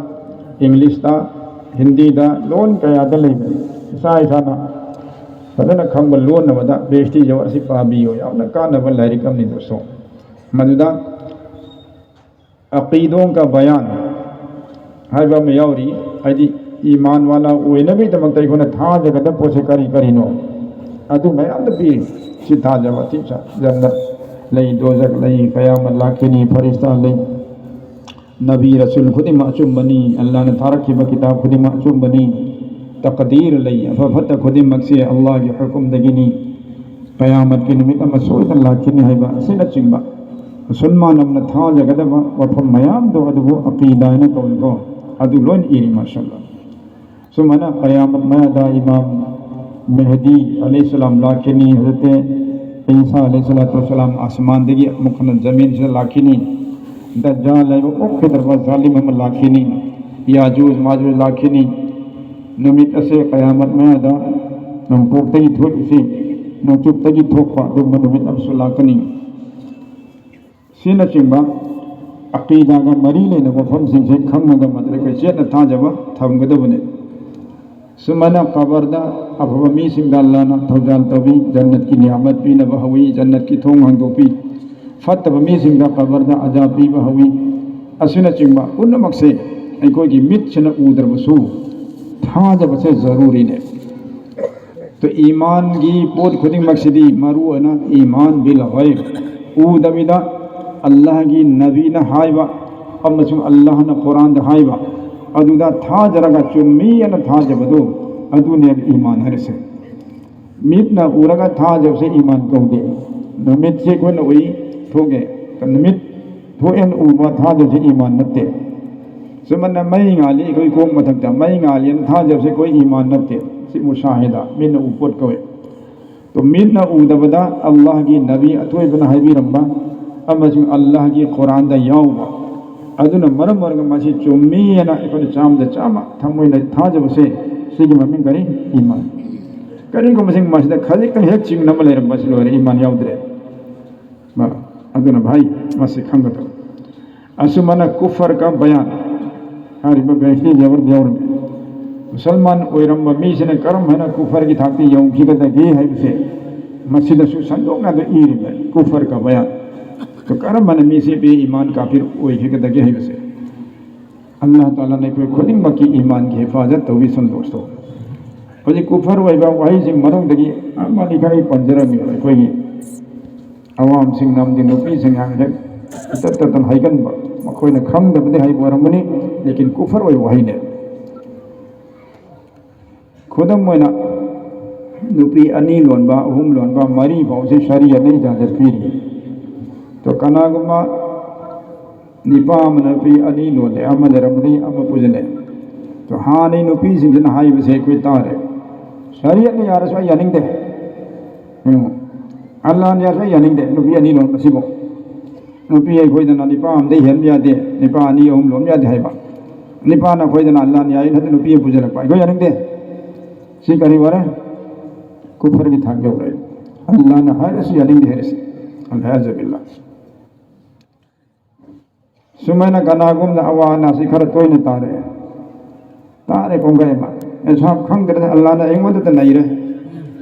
ꯏꯪꯂꯤꯁꯇ, ꯍꯤꯟꯗꯤꯗ, ꯂꯣꯟ ꯀꯌꯥꯗ ꯂꯩꯕꯅꯤ꯫ ꯏꯁꯥ ꯏꯁꯥꯅ ꯐꯖꯅ ꯈꯪꯕ ꯂꯣꯟ ꯑꯃꯗ ꯕꯦꯍꯦꯁꯇꯤ ꯖꯦꯋꯔ ꯑꯁꯤ ꯄꯥꯕꯤꯌꯨ꯫ ꯌꯥꯝꯅ ꯀꯥꯟꯅꯕ ꯂꯥꯏꯔꯤꯛ ꯑꯃꯅꯤ, ꯗꯣꯁꯇꯣ꯫ ꯃꯗꯨꯗ ꯑꯀꯤꯗꯣꯡ ꯀ ꯕꯌꯥꯟ ꯍꯥꯏꯕ ꯑꯃ ꯌꯥꯎꯔꯤ꯫ ꯍꯥꯏꯗꯤ, ꯏꯃꯥꯟ ꯋꯥꯂꯥ ꯑꯣꯏꯅꯕꯒꯤꯗꯃꯛꯇ ꯑꯩꯈꯣꯏꯅ ꯊꯥꯖꯒꯗꯕ ꯄꯣꯠꯁꯦ ꯀꯔꯤ ꯀꯔꯤꯅꯣ, ꯑꯗꯨ ꯃꯌꯥꯝꯗ ꯄꯤꯔꯤ꯫ ꯁꯤ ꯊꯥꯖꯕ, ꯁꯤ ꯖꯟꯅꯠ ꯂꯩ, ꯗꯣꯖꯈ ꯂꯩ, ꯀꯌꯥꯃꯠ ꯂꯥꯛꯈꯤꯅꯤ, ꯐꯔꯤꯁꯇꯥ ꯂꯩ, ꯅꯕꯤ ꯔꯁꯨꯜ ꯈꯨꯗꯤꯡꯃꯛ ꯑꯆꯨꯝꯕꯅꯤ, ꯑꯜꯂꯥꯍꯅ ꯊꯥꯔꯛꯈꯤꯕ ꯀꯤꯇꯥꯕ ꯈꯨꯗꯤꯡꯃꯛ ꯑꯆꯨꯝꯕꯅꯤ, ꯇꯛꯗꯤꯔ ꯂꯩ, ꯑꯐ ꯐꯠꯇ ꯈꯨꯗꯤꯡꯃꯛꯁꯦ ꯑꯜꯂꯥꯍꯒꯤ ꯍꯨꯀꯨꯝꯗꯒꯤꯅꯤ, ꯀꯌꯥꯃꯠꯀꯤ ꯅꯨꯃꯤꯠ ꯑꯃ ꯁꯣꯏꯗꯅ ꯂꯥꯛꯈꯤꯅꯤ ꯍꯥꯏꯕ ꯑꯁꯤꯅꯆꯤꯡꯕ ꯃꯨꯁꯜꯃꯥꯟ ꯑꯃꯅ ꯊꯥꯖꯒꯗꯕ ꯋꯥꯐꯝ ꯃꯌꯥꯝꯗꯣ ꯑꯗꯨꯕꯨ ꯑꯀꯤꯗꯥ ꯍꯥꯏꯅ ꯀꯧꯏꯀꯣ꯫ ꯑꯗꯨ ꯂꯣꯏꯅ ꯏꯔꯤ, ꯃꯥꯁꯥꯜꯂꯥ꯫ ꯁꯨꯃꯥꯏꯅ ꯀꯌꯥꯃꯠ ꯃꯌꯥꯗ ꯏꯃꯥꯝ ꯃꯦꯍꯗꯤ ꯑꯂꯩꯍꯤꯁꯁꯂꯥꯝ ꯂꯥꯛꯈꯤꯅꯤ, ꯍꯖꯔꯠ ꯏꯁꯥ ꯑꯂꯩꯍꯤ ꯁꯂꯥꯇꯨ ꯋꯁꯁꯂꯥꯝ ꯑꯁꯃꯥꯟꯗꯒꯤ ꯑꯃꯨꯛ ꯍꯟꯅ ꯖꯃꯤꯟꯁꯤꯗ ꯂꯥꯛꯈꯤꯅꯤ꯫ ꯗꯖꯥꯜ ꯍꯥꯏꯕ ꯑꯣꯛꯈꯤꯗ꯭ꯔꯕ ꯖꯥꯂꯤꯝ ꯑꯃ ꯂꯥꯛꯈꯤꯅꯤ꯫ ꯌꯥꯖꯨꯖ ꯃꯥꯖꯨꯖ ꯂꯥꯛꯈꯤꯅꯤ꯫ ꯅꯨꯃꯤꯠ ꯑꯁꯦ ꯀꯌꯥꯃꯠ ꯃꯌꯥꯗ ꯅꯣꯡꯄꯣꯛꯇꯒꯤ ꯊꯣꯛꯏꯁꯤ, ꯅꯣꯡꯆꯨꯞꯇꯒꯤ ꯊꯣꯛꯄ ꯑꯗꯨꯒꯨꯝꯕ ꯅꯨꯃꯤꯠ ꯑꯃꯁꯨ ꯂꯥꯛꯀꯅꯤ꯫ ꯁꯤꯅꯆꯤꯡꯕ ꯑꯀꯤꯗꯥꯒ ꯃꯔꯤ ꯂꯩꯅꯕ ꯋꯥꯐꯝꯁꯤꯡꯁꯦ ꯈꯪꯉꯒ ꯃꯗꯨꯗ ꯑꯩꯈꯣꯏ ꯆꯦꯠꯅ ꯊꯥꯖꯕ ꯊꯝꯒꯗꯕꯅꯤ꯫ ꯁꯨꯃꯥꯏꯅ ꯀꯕꯔꯗ ꯑꯐꯕ ꯃꯤꯁꯤꯡꯗ ꯑꯜꯂꯥꯅ ꯊꯧꯖꯥꯜ ꯇꯧꯕꯤ, ꯖꯟꯅꯠꯀꯤ ꯅꯤꯌꯥꯃꯠ ꯄꯤꯅꯕ ꯍꯧꯋꯤ, ꯖꯟꯅꯠꯀꯤ ꯊꯣꯡ ꯍꯥꯡꯗꯣꯛꯄꯤ, ꯐꯠꯇꯕ ꯃꯤꯁꯤꯡꯗ ꯀꯕꯔꯗ ꯑꯖꯥꯕ ꯄꯤꯕ ꯍꯧꯋꯤ꯫ ꯑꯁꯤꯅꯆꯤꯡꯕ ꯄꯨꯝꯅꯃꯛꯁꯦ ꯑꯩꯈꯣꯏꯒꯤ ꯃꯤꯠꯁꯤꯅ ꯎꯗ꯭ꯔꯕꯁꯨ ꯊꯥꯖꯕꯁꯦ ꯖꯔꯨꯔꯤꯅꯦ꯫ ꯇꯣ, ꯏꯃꯥꯟꯒꯤ ꯄꯣꯠ ꯈꯨꯗꯤꯡꯃꯛꯁꯤꯗꯤ ꯃꯔꯨ ꯑꯣꯏꯅ ꯏꯃꯥꯟ ꯕꯤꯜ ꯒꯩꯕ, ꯎꯗꯕꯤꯗ ꯑꯜꯂꯥꯍꯒꯤ ꯅꯕꯤꯅ ꯍꯥꯏꯕ ꯑꯃꯁꯨꯡ ꯑꯜꯂꯥꯍꯅ ꯀꯨꯔꯥꯟꯗ ꯍꯥꯏꯕ ꯑꯗꯨꯗ ꯊꯥꯖꯔꯒ ꯆꯨꯝꯃꯤ ꯍꯥꯏꯅ ꯊꯥꯖꯕꯗꯨ, ꯑꯗꯨꯅꯦꯕ ꯏꯃꯥꯟ ꯍꯥꯏꯔꯤꯁꯦ꯫ ꯃꯤꯠꯅ ꯎꯔꯒ ꯊꯥꯖꯕꯁꯦ ꯏꯃꯥꯟ ꯀꯧꯗꯦ꯫ ꯅꯨꯃꯤꯠꯁꯦ ꯑꯩꯈꯣꯏꯅ ꯎꯏ, ꯊꯣꯛꯑꯦ꯫ ꯅꯨꯃꯤꯠ ꯊꯣꯛꯑꯦꯅ ꯎꯕ ꯊꯥꯖꯕꯁꯦ ꯏꯃꯥꯟ ꯅꯠꯇꯦ꯫ ꯁꯨꯃꯥꯏꯅ ꯃꯩ ꯉꯥꯜꯂꯤ ꯑꯩꯈꯣꯏ ꯀꯣꯛ ꯃꯊꯛꯇ, ꯃꯩ ꯉꯥꯜꯂꯤ ꯍꯥꯏꯅ ꯊꯥꯖꯕꯁꯦ ꯑꯩꯈꯣꯏ ꯏꯃꯥꯟ ꯅꯠꯇꯦ꯫ ꯁꯤ ꯃꯨꯁꯥꯍꯤꯗꯥ, ꯃꯤꯠꯅ ꯎ ꯄꯣꯠ ꯀꯧꯏ꯫ ꯇꯣ, ꯃꯤꯠꯅ ꯎꯗꯕꯗ ꯑꯜꯂꯥꯍꯒꯤ ꯅꯕꯤ ꯑꯊꯣꯏꯕꯅ ꯍꯥꯏꯕꯤꯔꯝꯕ ꯑꯃꯁꯨꯡ ꯑꯜꯂꯥꯍꯒꯤ ꯀꯨꯔꯥꯟꯗ ꯌꯥꯎꯕ ꯑꯗꯨꯅ ꯃꯔꯝ ꯑꯣꯏꯔꯒ ꯃꯁꯤ ꯆꯨꯝꯃꯤ ꯍꯥꯏꯅ ꯑꯩꯈꯣꯏꯅ ꯆꯥꯝꯃꯗ ꯆꯥꯝꯃ ꯊꯃꯣꯏꯅ ꯊꯥꯖꯕꯁꯦ, ꯁꯤꯒꯤ ꯃꯃꯤꯡ ꯀꯔꯤ? ꯏꯃꯥꯟ꯫ ꯀꯔꯤꯒꯨꯝꯕꯁꯤꯡ ꯃꯁꯤꯗ ꯈꯖꯤꯛꯇꯪ ꯍꯦꯛ ꯆꯤꯡꯅꯕ ꯂꯩꯔꯝꯕꯁꯤ ꯂꯣꯏꯔꯦ, ꯏꯃꯥꯟ ꯌꯥꯎꯗ꯭ꯔꯦ꯫ ꯃ-, ꯑꯗꯨꯅ ꯚꯥꯏ, ꯃꯁꯤ ꯈꯪꯒꯗꯕ꯫ ꯑꯁꯨꯃꯥꯏꯅ ꯀꯨꯐꯔ ꯀ ꯕꯌꯥꯟ ꯍꯥꯏꯔꯤꯕ ꯕꯦꯍꯁꯇꯤ ꯖꯕꯔꯗ ꯌꯥꯎꯔꯝꯃꯤ꯫ ꯃꯨꯁꯜꯃꯥꯟ ꯑꯣꯏꯔꯝꯕ ꯃꯤꯁꯤꯅ ꯀꯔꯝ ꯍꯥꯏꯅ ꯀꯨꯐꯔꯒꯤ ꯊꯥꯛꯇ ꯌꯧꯈꯤꯒꯗꯒꯦ ꯍꯥꯏꯕꯁꯦ ꯃꯁꯤꯗꯁꯨ ꯁꯟꯗꯣꯛꯅ ꯑꯗꯨ ꯏꯔꯤꯕ, ꯀꯨꯐꯔ ꯀ ꯕꯌꯥꯟ꯫ ꯇꯣ, ꯀꯔꯝꯕꯅ ꯃꯤꯁꯦ ꯕꯦ ꯏꯃꯥꯟ ꯀꯥꯐꯤꯔ ꯑꯣꯏꯈꯤꯒꯗꯒꯦ ꯍꯥꯏꯕꯁꯦ꯫ ꯑꯜꯂꯥꯍ ꯇꯥꯂꯥꯅ ꯑꯩꯈꯣꯏ ꯈꯨꯗꯤꯡꯃꯛꯀꯤ ꯏꯃꯥꯟꯒꯤ ꯍꯤꯐꯥꯖꯠ ꯇꯧꯕꯤꯁꯅꯨ ꯗꯣꯁꯇꯣ꯫ ꯍꯧꯖꯤꯛ ꯀꯨꯐꯔ ꯑꯣꯏꯕ ꯋꯥꯍꯩꯁꯤꯡ ꯃꯅꯨꯡꯗꯒꯤ ꯑꯃꯅꯤ ꯈꯔ ꯑꯩ ꯄꯟꯖꯔꯝꯃꯤ꯫ ꯑꯩꯈꯣꯏꯒꯤ ꯑꯋꯥꯝꯁꯤꯡꯅ ꯑꯃꯗꯤ ꯅꯨꯄꯤꯁꯤꯡ ꯍꯥꯏꯕꯗ ꯇꯠ ꯇꯠꯇꯅ ꯍꯥꯏꯒꯟꯕ, ꯃꯈꯣꯏꯅ ꯈꯪꯗꯕꯗꯤ ꯍꯥꯏꯕ ꯑꯣꯏꯔꯝꯒꯅꯤ, ꯂꯦꯀꯤꯟ ꯀꯨꯐꯔ ꯑꯣꯏꯕ ꯋꯥꯍꯩꯅꯦ꯫ ꯈꯨꯗꯝ ꯑꯣꯏꯅ, ꯅꯨꯄꯤ ꯑꯅꯤ ꯂꯣꯟꯕ, ꯑꯍꯨꯝ ꯂꯣꯟꯕ, ꯃꯔꯤ ꯐꯥꯎꯁꯦ ꯁꯔꯤꯌꯠꯅ ꯏꯖꯥꯖꯠ ꯄꯤꯔꯤ꯫ ꯇꯣ, ꯀꯅꯥꯒꯨꯝꯕ ꯅꯤꯄꯥ ꯑꯃꯅ ꯅꯨꯄꯤ ꯑꯅꯤ ꯂꯣꯜꯂꯦ, ꯑꯃ ꯂꯩꯔꯝꯕꯗꯒꯤ ꯑꯃ ꯄꯨꯁꯤꯜꯂꯦ꯫ ꯇꯣ, ꯍꯥꯟꯅꯩ ꯅꯨꯄꯤꯁꯤꯡꯁꯤꯅ ꯍꯥꯏꯕꯁꯦ ꯑꯩꯈꯣꯏ ꯇꯥꯔꯦ, "ꯁꯔꯤꯌꯠꯅ ꯌꯥꯔꯁꯨ ꯑꯩ ꯌꯥꯅꯤꯡꯗꯦ"꯫ ꯎꯝ꯫ ꯑꯜꯂꯥꯅ ꯌꯥꯔꯁꯨ ꯑꯩ ꯌꯥꯅꯤꯡꯗꯦ ꯅꯨꯄꯤ ꯑꯅꯤ ꯂꯣꯟꯕꯁꯤꯕꯨ꯫ ꯅꯨꯄꯤ ꯑꯩꯈꯣꯏꯗꯅ ꯅꯨꯄꯥ ꯑꯃꯗꯩ ꯍꯦꯟꯕ ꯌꯥꯗꯦ, ꯅꯨꯄꯥ ꯑꯅꯤ ꯑꯍꯨꯝ ꯂꯣꯟꯕ ꯌꯥꯗꯦ ꯍꯥꯏꯕ꯫ ꯅꯨꯄꯥꯅ ꯑꯩꯈꯣꯏꯗꯅ ꯑꯜꯂꯥꯅ ꯌꯥꯏ ꯍꯥꯏꯗꯅ ꯅꯨꯄꯤ ꯑꯃ ꯄꯨꯁꯤꯜꯂꯛꯄ ꯑꯩꯈꯣꯏ ꯌꯥꯅꯤꯡꯗꯦ꯫ ꯁꯤ ꯀꯔꯤ ꯑꯣꯏꯔꯦ? ꯀꯨꯐꯔꯒꯤ ꯊꯥꯛ ꯌꯧꯔꯦ꯫ ꯑꯜꯂꯥꯅ ꯍꯥꯏꯔꯁꯨ ꯌꯥꯅꯤꯡꯗꯦ ꯍꯥꯏꯔꯁꯤ꯫ ꯑꯜꯍꯌꯥꯖꯨ ꯕꯤꯜꯂꯥ꯫ ꯁꯨꯃꯥꯏꯅ ꯀꯅꯥꯒꯨꯝꯅ ꯑꯋꯥ ꯑꯅꯥꯁꯤ ꯈꯔ ꯇꯣꯏꯅ ꯇꯥꯔꯦ꯫ ꯇꯥꯔꯦ ꯀꯣꯡꯒꯥꯏ ꯑꯃ꯫ ꯑꯩꯁꯥꯞ ꯈꯪꯗ꯭ꯔꯦ, ꯑꯜꯂꯥꯅ ꯑꯩꯉꯣꯟꯗꯇ ꯅꯩꯔꯦ꯫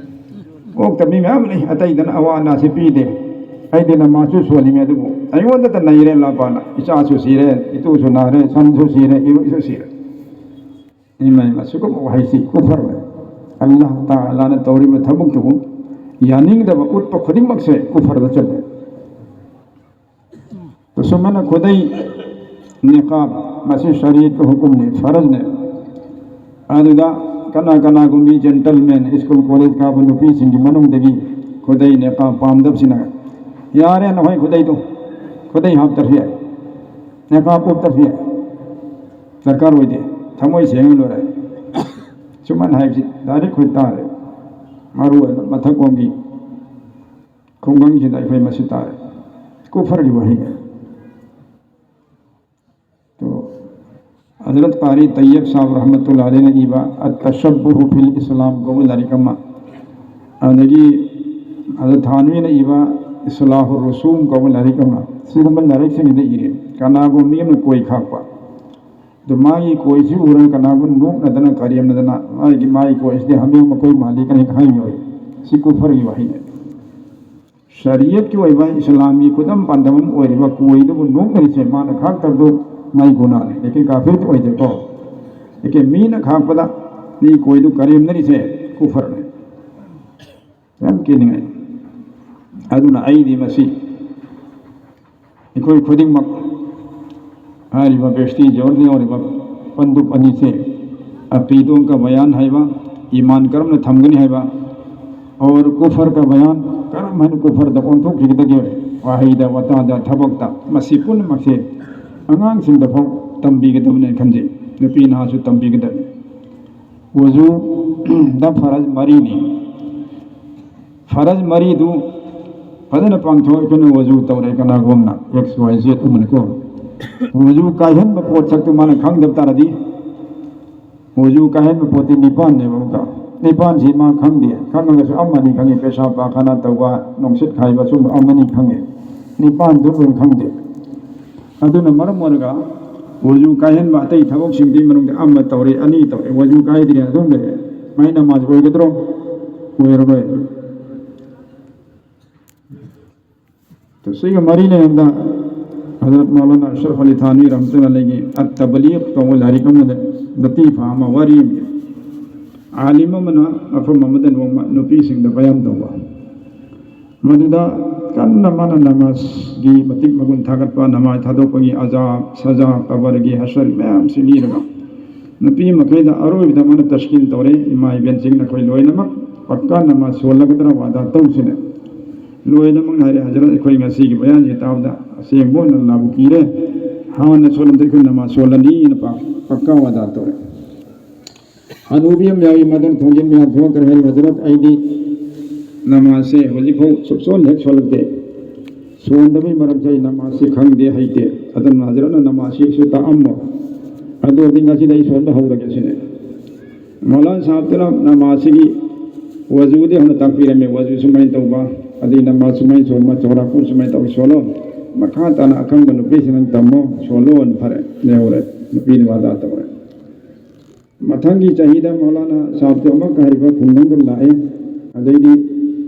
ꯑꯣꯛꯇ ꯃꯤ ꯃꯌꯥꯝ ꯂꯩ, ꯑꯇꯩꯗꯅ ꯑꯋꯥ ꯑꯅꯥꯁꯤ ꯄꯤꯗꯦ꯫ ꯑꯩꯗꯤ ꯅꯃꯥꯖꯁꯨ ꯁꯣꯜꯂꯤꯃꯤ, ꯑꯗꯨꯕꯨ ꯑꯩꯉꯣꯟꯗꯇ ꯅꯩꯔꯦ ꯑꯜꯂꯥꯄꯥꯅ꯫ ꯏꯆꯥꯁꯨ ꯁꯤꯔꯦ, ꯏꯇꯨꯁꯨ ꯅꯥꯔꯦ, ꯁꯟꯁꯨ ꯁꯤꯔꯦ, ꯏꯔꯨꯁꯨ ꯁꯤꯔꯦ꯫ ꯏꯃꯥ, ꯏꯃꯥ, ꯁꯤꯒꯨꯝꯕ ꯋꯥꯍꯩꯁꯤ ꯀꯨꯐꯔꯅꯤ꯫ ꯑꯜꯂꯥꯍ ꯇꯥꯂꯥꯅ ꯇꯧꯔꯤꯕ ꯊꯕꯛꯇꯨꯕꯨ ꯌꯥꯅꯤꯡꯗꯕ ꯎꯠꯄ ꯈꯨꯗꯤꯡꯃꯛꯁꯦ ꯀꯨꯐꯔꯗ ꯆꯠꯂꯦ꯫ ꯇꯁꯦꯡꯅ ꯈꯨꯗꯩ, ꯅꯤꯀꯥꯕ, ꯃꯁꯤ ꯁꯔꯤꯌꯠꯀꯤ ꯍꯨꯀꯨꯝꯅꯤ, ꯐꯔꯖꯅꯤ꯫ ꯑꯗꯨꯗ ꯀꯅꯥ ꯀꯅꯥꯒꯨꯝꯕꯤ gentleman, school college ꯀꯥꯕ ꯅꯨꯄꯤꯁꯤꯡꯒꯤ ꯃꯅꯨꯡꯗꯒꯤ ꯈꯨꯗꯩ, ꯅꯤꯀꯥꯕ ꯄꯥꯝꯗꯕꯁꯤꯅ, ꯌꯥꯔꯦ ꯅꯈꯣꯏ ꯈꯨꯗꯩꯗꯣ, ꯈꯨꯗꯩ ꯍꯥꯞꯇ꯭ꯔꯁꯨ ꯌꯥꯏ, ꯅꯤꯀꯥꯕ ꯎꯞꯇ꯭ꯔꯁꯨ ꯌꯥꯏ, ꯗꯔꯀꯥꯔ ꯑꯣꯏꯗꯦ, ꯊꯃꯣꯏ ꯁꯦꯡꯅ ꯂꯣꯏꯔꯦ꯫ ꯁꯨꯃꯥꯏꯅ ꯍꯥꯏꯕꯁꯤ direct ꯑꯩꯈꯣꯏ ꯇꯥꯔꯦ꯫ ꯃꯔꯨ ꯑꯣꯏꯅ ꯃꯊꯛꯂꯣꯝꯒꯤ ꯈꯨꯡꯒꯪꯁꯤꯗ ꯑꯩꯈꯣꯏ ꯃꯁꯤ ꯇꯥꯔꯦ꯫ ꯀꯨꯐꯔꯒꯤ ꯋꯥꯍꯩꯅꯤ꯫ ꯇꯣ, ꯍꯖꯔꯠ ꯀꯥꯔꯤ ꯇꯩꯌꯕ ꯁꯥꯍꯕ ꯔꯍꯃꯇꯨꯜꯂꯥꯍꯤ ꯑꯂꯩꯍꯤꯅ ꯏꯕ ꯑꯠ-ꯇꯁꯕꯕꯨꯍ ꯐꯤꯜ ꯏꯁꯂꯥꯝ ꯀꯧꯕ ꯂꯥꯏꯔꯤꯛ ꯑꯃ, ꯑꯗꯒꯤ ꯍꯖꯔꯠ ꯊꯥꯟꯋꯤꯅ ꯏꯕ ꯏꯁꯂꯥꯍꯨ ꯔꯨꯁꯨꯝ ꯀꯧꯕ ꯂꯥꯏꯔꯤꯛ ꯑꯃ, ꯁꯤꯒꯨꯝꯕ ꯂꯥꯏꯔꯤꯛꯁꯤꯡꯁꯤꯗ ꯏꯔꯦ꯫ ꯀꯅꯥꯒꯨꯝꯕ ꯃꯤ ꯑꯃꯅ ꯀꯣꯏ ꯈꯥꯛꯄ, ꯑꯗꯨ ꯃꯥꯒꯤ ꯀꯣꯏꯁꯤ ꯎꯔꯒ ꯀꯅꯥꯒꯨꯝꯕ ꯅꯣꯛꯅꯗꯅ, ꯀꯔꯦꯝꯅꯗꯅ, "ꯑꯩꯒꯤ, ꯃꯥꯒꯤ ꯀꯣꯏꯁꯤꯗꯤ ꯍꯥꯃꯦꯡ ꯃꯀꯣꯏ ꯃꯥꯜꯂꯤ" ꯀꯥꯏꯅ ꯍꯥꯏꯃꯤꯑꯣꯏ꯫ ꯁꯤ ꯀꯨꯐꯔꯒꯤ ꯋꯥꯍꯩꯅꯤ꯫ ꯁꯔꯤꯌꯠꯀꯤ ꯑꯣꯏꯕ ꯏꯁꯂꯥꯝꯒꯤ ꯈꯨꯗꯝ ꯄꯥꯟꯗꯝ ꯑꯃ ꯑꯣꯏꯔꯤꯕ ꯀꯣꯏꯗꯨꯕꯨ ꯅꯣꯛꯅꯔꯤꯁꯦ ꯃꯥꯅ ꯈꯥꯛꯇꯕꯗꯨ ꯃꯥꯏ ꯒꯨꯅꯥꯅꯤ, ꯂꯦꯀꯤꯟ ꯀꯥꯐꯤꯔꯗꯤ ꯑꯣꯏꯗꯦꯀꯣ꯫ ꯂꯦꯀꯤꯟ ꯃꯤꯅ ꯈꯥꯛꯄꯗ ꯃꯤ ꯀꯣꯏꯗꯨ ꯀꯔꯦꯝꯅꯔꯤꯁꯦ ꯀꯨꯐꯔꯅꯤ꯫ ꯌꯥꯝ ꯀꯤꯅꯤꯡꯉꯥꯏ꯫ ꯑꯗꯨꯅ ꯑꯩꯗꯤ ꯃꯁꯤ ꯑꯩꯈꯣꯏ ꯈꯨꯗꯤꯡꯃꯛ ꯍꯥꯏꯔꯤꯕ ꯕꯦꯁꯇꯤ ꯖꯣꯔꯗ ꯌꯥꯎꯔꯤꯕ ꯄꯟꯗꯨꯞ ꯑꯅꯤꯁꯦ, ꯑꯀꯤꯗꯣ ꯀ ꯕꯌꯥꯟ ꯍꯥꯏꯕ, ꯏꯃꯥꯟ ꯀꯔꯝꯅ ꯊꯝꯒꯅꯤ ꯍꯥꯏꯕ, ꯑꯣꯔ ꯀꯨꯐꯔ ꯀ ꯕꯌꯥꯟ, ꯀꯔꯝ ꯍꯥꯏꯅ ꯀꯨꯐꯔꯗ ꯑꯣꯟꯊꯣꯛꯈꯤꯒꯗꯒꯦ, ꯋꯥꯍꯩꯗ, ꯋꯥꯇꯥꯗ, ꯊꯕꯛꯇ, ꯃꯁꯤ ꯄꯨꯝꯅꯃꯛꯁꯦ ꯑꯉꯥꯡꯁꯤꯡꯗ ꯐꯥꯎ ꯇꯝꯕꯤꯒꯗꯕꯅꯦꯅ ꯈꯟꯖꯩ꯫ ꯅꯨꯄꯤ ꯅꯍꯥꯁꯨ ꯇꯝꯕꯤꯒꯗꯕꯅꯤ꯫ ꯋꯖꯨꯗ ꯐꯔꯖ ꯃꯔꯤꯅꯤ꯫ ꯐꯔꯖ ꯃꯔꯤꯗꯨ ꯐꯖꯅ ꯄꯥꯡꯊꯣꯛ꯫ ꯑꯩꯈꯣꯏꯅ ꯋꯖꯨ ꯇꯧꯔꯦ ꯀꯅꯥꯒꯨꯝꯅ, ꯑꯦꯛꯁ ꯋꯥꯏ ꯖꯦꯠ ꯑꯃꯅꯀꯣ꯫ ꯋꯖꯨ ꯀꯥꯏꯍꯟꯕ ꯄꯣꯠꯁꯛꯇꯨ ꯃꯥꯅ ꯈꯪꯗꯕ ꯇꯥꯔꯗꯤ, ꯋꯖꯨ ꯀꯥꯏꯍꯟꯕ ꯄꯣꯠꯇꯤ ꯅꯤꯄꯥꯟꯅꯦꯕ ꯑꯃꯨꯛꯀ꯫ ꯅꯤꯄꯥꯟꯁꯤ ꯃꯥ ꯈꯪꯗꯦ꯫ ꯈꯪꯉꯒꯁꯨ ꯑꯃꯅꯤ ꯈꯪꯉꯤ, ꯄꯦꯁꯥ ꯄꯥꯈꯥꯅ ꯇꯧꯕ, ꯅꯨꯡꯁꯤꯠ ꯈꯥꯏꯕ, ꯁꯨꯝꯕ ꯑꯃꯅꯤ ꯈꯪꯉꯤ꯫ ꯅꯤꯄꯥꯟꯗꯨ ꯂꯣꯏ ꯈꯪꯗꯦ꯫ ꯑꯗꯨꯅ ꯃꯔꯝ ꯑꯣꯏꯔꯒ ꯋꯖꯨ ꯀꯥꯏꯍꯟꯕ ꯑꯇꯩ ꯊꯕꯛꯁꯤꯡꯗꯨꯒꯤ ꯃꯅꯨꯡꯗ ꯑꯃ ꯇꯧꯔꯦ, ꯑꯅꯤ ꯇꯧꯔꯦ, ꯋꯖꯨ ꯀꯥꯏꯗ꯭ꯔꯦ ꯑꯗꯨꯝ ꯂꯩꯔꯦ꯫ ꯃꯥꯏ ꯅꯃꯥꯖ ꯑꯣꯏꯒꯗ꯭ꯔꯣ? ꯑꯣꯏꯔꯔꯣꯏ꯫ ꯁꯤꯒ ꯃꯔꯤ ꯂꯩꯅꯅ ꯍꯖꯔꯠ ꯃꯧꯂꯥꯅꯥ ꯑꯁꯔꯐ ꯑꯂꯤ ꯊꯥꯅꯤ ꯔꯍꯃꯇꯨꯜꯂꯥꯍꯤ ꯑꯂꯩꯒꯤ ꯑꯠ-ꯇꯕꯂꯤꯒ ꯀꯧꯕ ꯂꯥꯏꯔꯤꯛ ꯑꯃꯗ ꯂꯇꯤꯐꯥ ꯑꯃ, ꯋꯥꯔꯤ ꯑꯃ, ꯑꯥꯂꯤꯝ ꯑꯃꯅ ꯃꯐꯝ ꯑꯃꯗ ꯅꯣꯡꯃ ꯅꯨꯄꯤꯁꯤꯡꯗ ꯕꯌꯥꯟ ꯇꯧꯕ꯫ ꯃꯗꯨꯗ ꯀꯟꯅ ꯃꯥꯅ ꯅꯃꯥꯖꯒꯤ ꯃꯇꯤꯛ ꯃꯒꯨꯟ ꯊꯥꯒꯠꯄ, ꯅꯃꯥꯖ ꯊꯥꯗꯣꯛꯄꯒꯤ ꯑꯖꯥꯕ ꯁꯖꯥ, ꯀꯕꯔꯒꯤ ꯍꯁꯔ ꯃꯌꯥꯝꯁꯤ ꯂꯤꯔꯒ, ꯅꯨꯄꯤ ꯃꯈꯩꯗ ꯑꯔꯣꯏꯕꯗ ꯃꯥꯅ ꯇꯁꯀꯤꯟ ꯇꯧꯔꯦ, "ꯏꯃꯥ ꯏꯕꯦꯟꯁꯤꯡ, ꯅꯈꯣꯏ ꯂꯣꯏꯅꯃꯛ ꯄꯛꯀꯥ ꯅꯃꯥꯖ ꯁꯣꯜꯂꯒꯗ꯭ꯔꯥ ꯋꯥꯗꯥ ꯇꯧꯁꯤꯅꯦ꯫ ꯂꯣꯏꯅꯃꯛ ꯍꯥꯏꯔꯦ, ꯍꯖꯔꯠ, ꯑꯩꯈꯣꯏ ꯉꯁꯤꯒꯤ ꯕꯌꯥꯟꯁꯤ ꯇꯥꯕꯗ ꯑꯁꯦꯡꯕ ꯑꯣꯏꯅ ꯑꯜꯂꯥꯕꯨ ꯀꯤꯔꯦ꯫ ꯍꯥꯟꯅ ꯁꯣꯜꯂꯝꯗ ꯑꯩꯈꯣꯏ ꯅꯃꯥꯖ ꯁꯣꯜꯂꯅꯤꯅ ꯄꯥ-, ꯄꯛꯀꯥ ꯋꯥꯗꯥ ꯇꯧꯔꯦ"꯫ ꯍꯅꯨꯕꯤ ꯑꯃ ꯌꯥꯎꯏ, ꯃꯗꯨꯅ ꯊꯣꯡꯖꯤꯟ ꯃꯌꯥꯝ ꯊꯣꯛꯈ꯭ꯔꯦ ꯍꯥꯏ, "ꯍꯖꯔꯠ, ꯑꯩꯗꯤ ꯅꯃꯥꯖꯁꯦ ꯍꯧꯖꯤꯛꯐꯥꯎ ꯁꯨꯛꯁꯣꯟ ꯍꯦꯛ ꯁꯣꯜꯂꯛꯇꯦ꯫ ꯁꯣꯟꯗꯕꯒꯤ ꯃꯔꯝꯁꯦ ꯑꯩ ꯅꯃꯥꯖꯁꯤ ꯈꯪꯗꯦ, ꯍꯩꯇꯦ꯫ ꯑꯗꯨꯅ ꯍꯖꯔꯠꯅ ꯅꯃꯥꯖꯁꯤꯁꯨ ꯇꯥꯛꯑꯝꯃꯣ꯫ ꯑꯗꯨ ꯑꯣꯏꯔꯗꯤ ꯉꯁꯤꯗꯤ ꯑꯩ ꯁꯣꯟꯕ ꯍꯧꯔꯒꯦ" ꯁꯤꯅꯦ꯫ ꯃꯧꯂꯥꯅꯥ ꯁꯥꯍꯕꯇꯨꯅ ꯅꯃꯥꯖꯁꯤꯒꯤ ꯋꯖꯨꯗꯤ ꯍꯧꯅ ꯇꯥꯛꯄꯤꯔꯝꯃꯦ, ꯋꯖꯨ ꯁꯨꯃꯥꯏꯅ ꯇꯧꯕ, ꯑꯗꯩ ꯅꯃꯥꯖ ꯁꯨꯃꯥꯏꯅ ꯁꯣꯟꯕ, ꯆꯧꯔꯥꯛꯄ ꯁꯨꯃꯥꯏꯅ ꯇꯧ, ꯁꯣꯜꯂꯣ꯫ ꯃꯈꯥ ꯇꯥꯅ ꯑꯈꯪꯕ ꯅꯨꯄꯤꯁꯤꯡꯅ ꯇꯝꯃꯣ, ꯁꯣꯜꯂꯣꯅ ꯐꯔꯦ, ꯂꯩꯍꯧꯔꯦ꯫ ꯅꯨꯄꯤꯗꯨ ꯋꯥꯗꯥ ꯇꯧꯔꯦ꯫ ꯃꯊꯪꯒꯤ ꯆꯍꯤꯗ ꯃꯧꯂꯥꯅꯥ ꯁꯥꯍꯕꯇꯨ ꯑꯃꯨꯛꯀ ꯍꯥꯏꯔꯤꯕ ꯈꯨꯡꯒꯪꯗ ꯂꯥꯛꯑꯦ꯫ ꯑꯗꯩꯗꯤ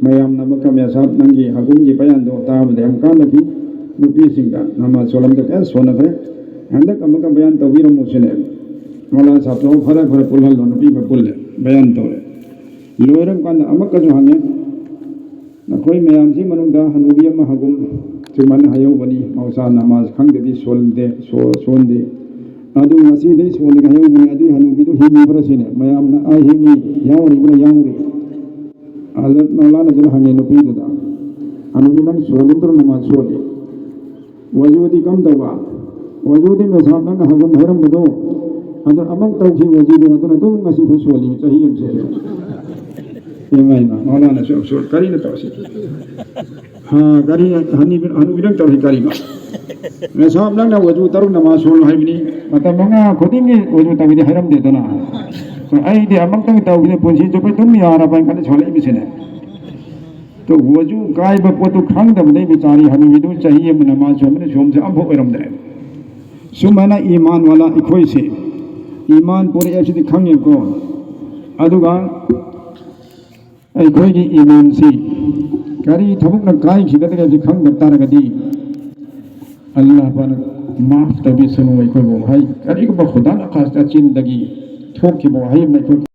ꯃꯌꯥꯝꯅ ꯑꯃꯨꯛꯀ, "ꯃꯦ ꯁꯥꯍꯕ, ꯅꯪꯒꯤ ꯍꯒꯨꯝꯒꯤ ꯕꯌꯥꯟꯗꯣ ꯇꯥꯕꯗ ꯌꯥꯝ ꯀꯥꯟꯅꯈꯤ꯫ ꯅꯨꯄꯤꯁꯤꯡꯗ ꯅꯃꯥꯖ ꯁꯣꯜꯂꯝꯗ ꯀꯌꯥ ꯁꯣꯟꯅꯈ꯭ꯔꯦ꯫ ꯍꯟꯗꯛ ꯑꯃꯨꯛꯀ ꯕꯌꯥꯟ ꯇꯧꯕꯤꯔꯝꯃꯨ" ꯁꯤꯅꯦ꯫ ꯃꯧꯂꯥꯅꯥ ꯁꯥꯍꯕꯇꯨ, "ꯑꯣ, ꯐꯔꯦ, ꯐꯔꯦ, ꯄꯨꯜꯍꯜꯂꯣ", ꯅꯨꯄꯤ ꯑꯃ ꯄꯨꯜꯂꯦ, ꯕꯌꯥꯟ ꯇꯧꯔꯦ꯫ ꯂꯣꯏꯔꯕ ꯀꯥꯟꯗ ꯑꯃꯨꯛꯀꯁꯨ ꯍꯪꯉꯦ, "ꯅꯈꯣꯏ ꯃꯌꯥꯝꯁꯤ ꯃꯅꯨꯡꯗ ꯍꯅꯨꯕꯤ ꯑꯃ ꯍꯒꯨꯝ ꯁꯨꯃꯥꯏꯅ ꯍꯥꯏꯍꯧꯕꯅꯤ, ꯃꯍꯧꯁꯥ ꯅꯃꯥꯖ ꯈꯪꯗꯕꯤ ꯁꯣꯟꯗꯦ, ꯁꯣ-, ꯁꯣꯟꯗꯦ꯫ ꯑꯗꯨ ꯉꯁꯤꯗꯩ ꯁꯣꯟꯂꯒ ꯍꯥꯏꯍꯧꯕꯅꯤ, ꯑꯗꯨꯏ ꯍꯅꯨꯕꯤꯗꯨ ꯍꯤꯡꯉꯤꯕ꯭ꯔꯥ?" ꯁꯤꯅꯦ꯫ ꯃꯌꯥꯝꯅ, "ꯑꯥ, ꯍꯤꯡꯉꯤ, ꯌꯥꯎꯔꯤꯕ꯭ꯔꯥ?" "ꯌꯥꯎꯔꯤ"꯫ ꯑꯗꯨ ꯃꯧꯂꯥꯅꯥꯗꯨꯅ ꯍꯪꯉꯦ ꯅꯨꯄꯤꯗꯨꯗ, "ꯍꯅꯨꯕꯤ, ꯅꯪ ꯁꯣꯜꯂꯤꯕ꯭ꯔꯣ ꯅꯃꯥꯖ?" "ꯁꯣꯜꯂꯤ"꯫ "ꯋꯖꯨꯗꯤ ꯀꯝ ꯇꯧꯕ?" "ꯋꯖꯨꯗꯤ ꯃꯦ ꯁꯥꯍꯕ ꯅꯪꯅ ꯍꯪꯐꯝ ꯍꯥꯏꯔꯝꯕꯗꯣ, ꯑꯗꯨ ꯑꯃꯨꯛ ꯇꯧꯈꯤ ꯋꯖꯨꯗꯣ, ꯑꯗꯨꯅ ꯑꯗꯨꯝ ꯉꯁꯤꯐꯥꯎ ꯁꯣꯜꯂꯤ, ꯆꯍꯤ ꯑꯃ ꯁꯦ"꯫ ꯏꯃꯥ, ꯏꯃꯥ, ꯃꯧꯂꯥꯅꯥꯁꯨ ꯌꯥꯝ ꯁꯣꯜ-, ꯀꯔꯤꯅꯣ ꯇꯧꯔꯤꯁꯤ? ꯑꯥ, ꯀꯔꯤ ꯍꯅꯨꯕꯤ-, ꯍꯅꯨꯕꯤ ꯅꯪ ꯇꯧꯔꯤ ꯀꯔꯤꯅꯣ? ꯉꯁꯥꯝ ꯅꯪꯅ ꯋꯥꯖꯨ ꯇꯔꯨꯛ ꯅꯃꯥꯖ ꯁꯣꯜꯂꯣ ꯍꯥꯏꯕꯅꯤ꯫ ꯃꯇꯝ ꯃꯉꯥ ꯈꯨꯗꯤꯡꯒꯤ ꯋꯥꯖꯨ ꯇꯧꯕꯤꯗꯤ ꯍꯥꯏꯔꯝꯗꯦꯗꯅ꯫ ꯑꯩꯗꯤ ꯑꯃꯨꯛꯇꯪ ꯇꯧꯈꯤꯗ ꯄꯨꯟꯁꯤ ꯆꯨꯞꯄ ꯑꯗꯨꯝ ꯌꯥꯔꯕ ꯍꯥꯏꯅ ꯈꯜꯂ ꯁꯣꯜꯂꯛꯏꯕꯁꯤꯅꯦ꯫ ꯇꯣ ꯋꯥꯖꯨ ꯀꯥꯏꯕ ꯄꯣꯠꯇꯨ ꯈꯪꯗꯕꯗꯩ ꯕꯤꯆꯥꯔꯤ ꯍꯅꯨꯕꯤꯗꯨ ꯆꯍꯤ ꯑꯃ ꯅꯃꯥꯖ ꯁꯣꯝꯕꯅ ꯁꯣꯝꯁꯦ ꯑꯝꯐꯥꯎ ꯑꯣꯏꯔꯝꯗ꯭ꯔꯦ꯫ ꯁꯨꯃꯥꯏꯅ ꯏꯃꯥꯟ ꯋꯥꯂꯥ ꯑꯩꯈꯣꯏꯁꯦ, ꯏꯃꯥꯟ ꯄꯨꯔꯛꯑꯦ ꯁꯤꯗꯤ ꯈꯪꯉꯦꯕꯀꯣ꯫ ꯑꯗꯨꯒ ꯑꯩꯈꯣꯏꯒꯤ ꯏꯃꯥꯟꯁꯤ ꯀꯔꯤ ꯊꯕꯛꯅ ꯀꯥꯏꯈꯤꯒꯗꯒꯦ ꯍꯥꯏꯕꯁꯤ ꯈꯪꯗꯕ ꯇꯥꯔꯒꯗꯤ, ꯑꯜꯂꯥꯍ ꯄꯥꯛꯅ ꯃꯥꯐ ꯇꯧꯕꯤꯁꯅꯨ ꯑꯩꯈꯣꯏꯕꯨ꯫ ꯍꯥꯏ, ꯀꯔꯤꯒꯨꯝꯕ ꯈꯨꯗꯥ ꯅꯈꯥꯁꯇ ꯆꯤꯟꯗꯒꯤ ꯊꯣꯛꯈꯤꯕ ꯋꯥꯍꯩ ꯑꯃꯅ ꯑꯩꯈꯣꯏ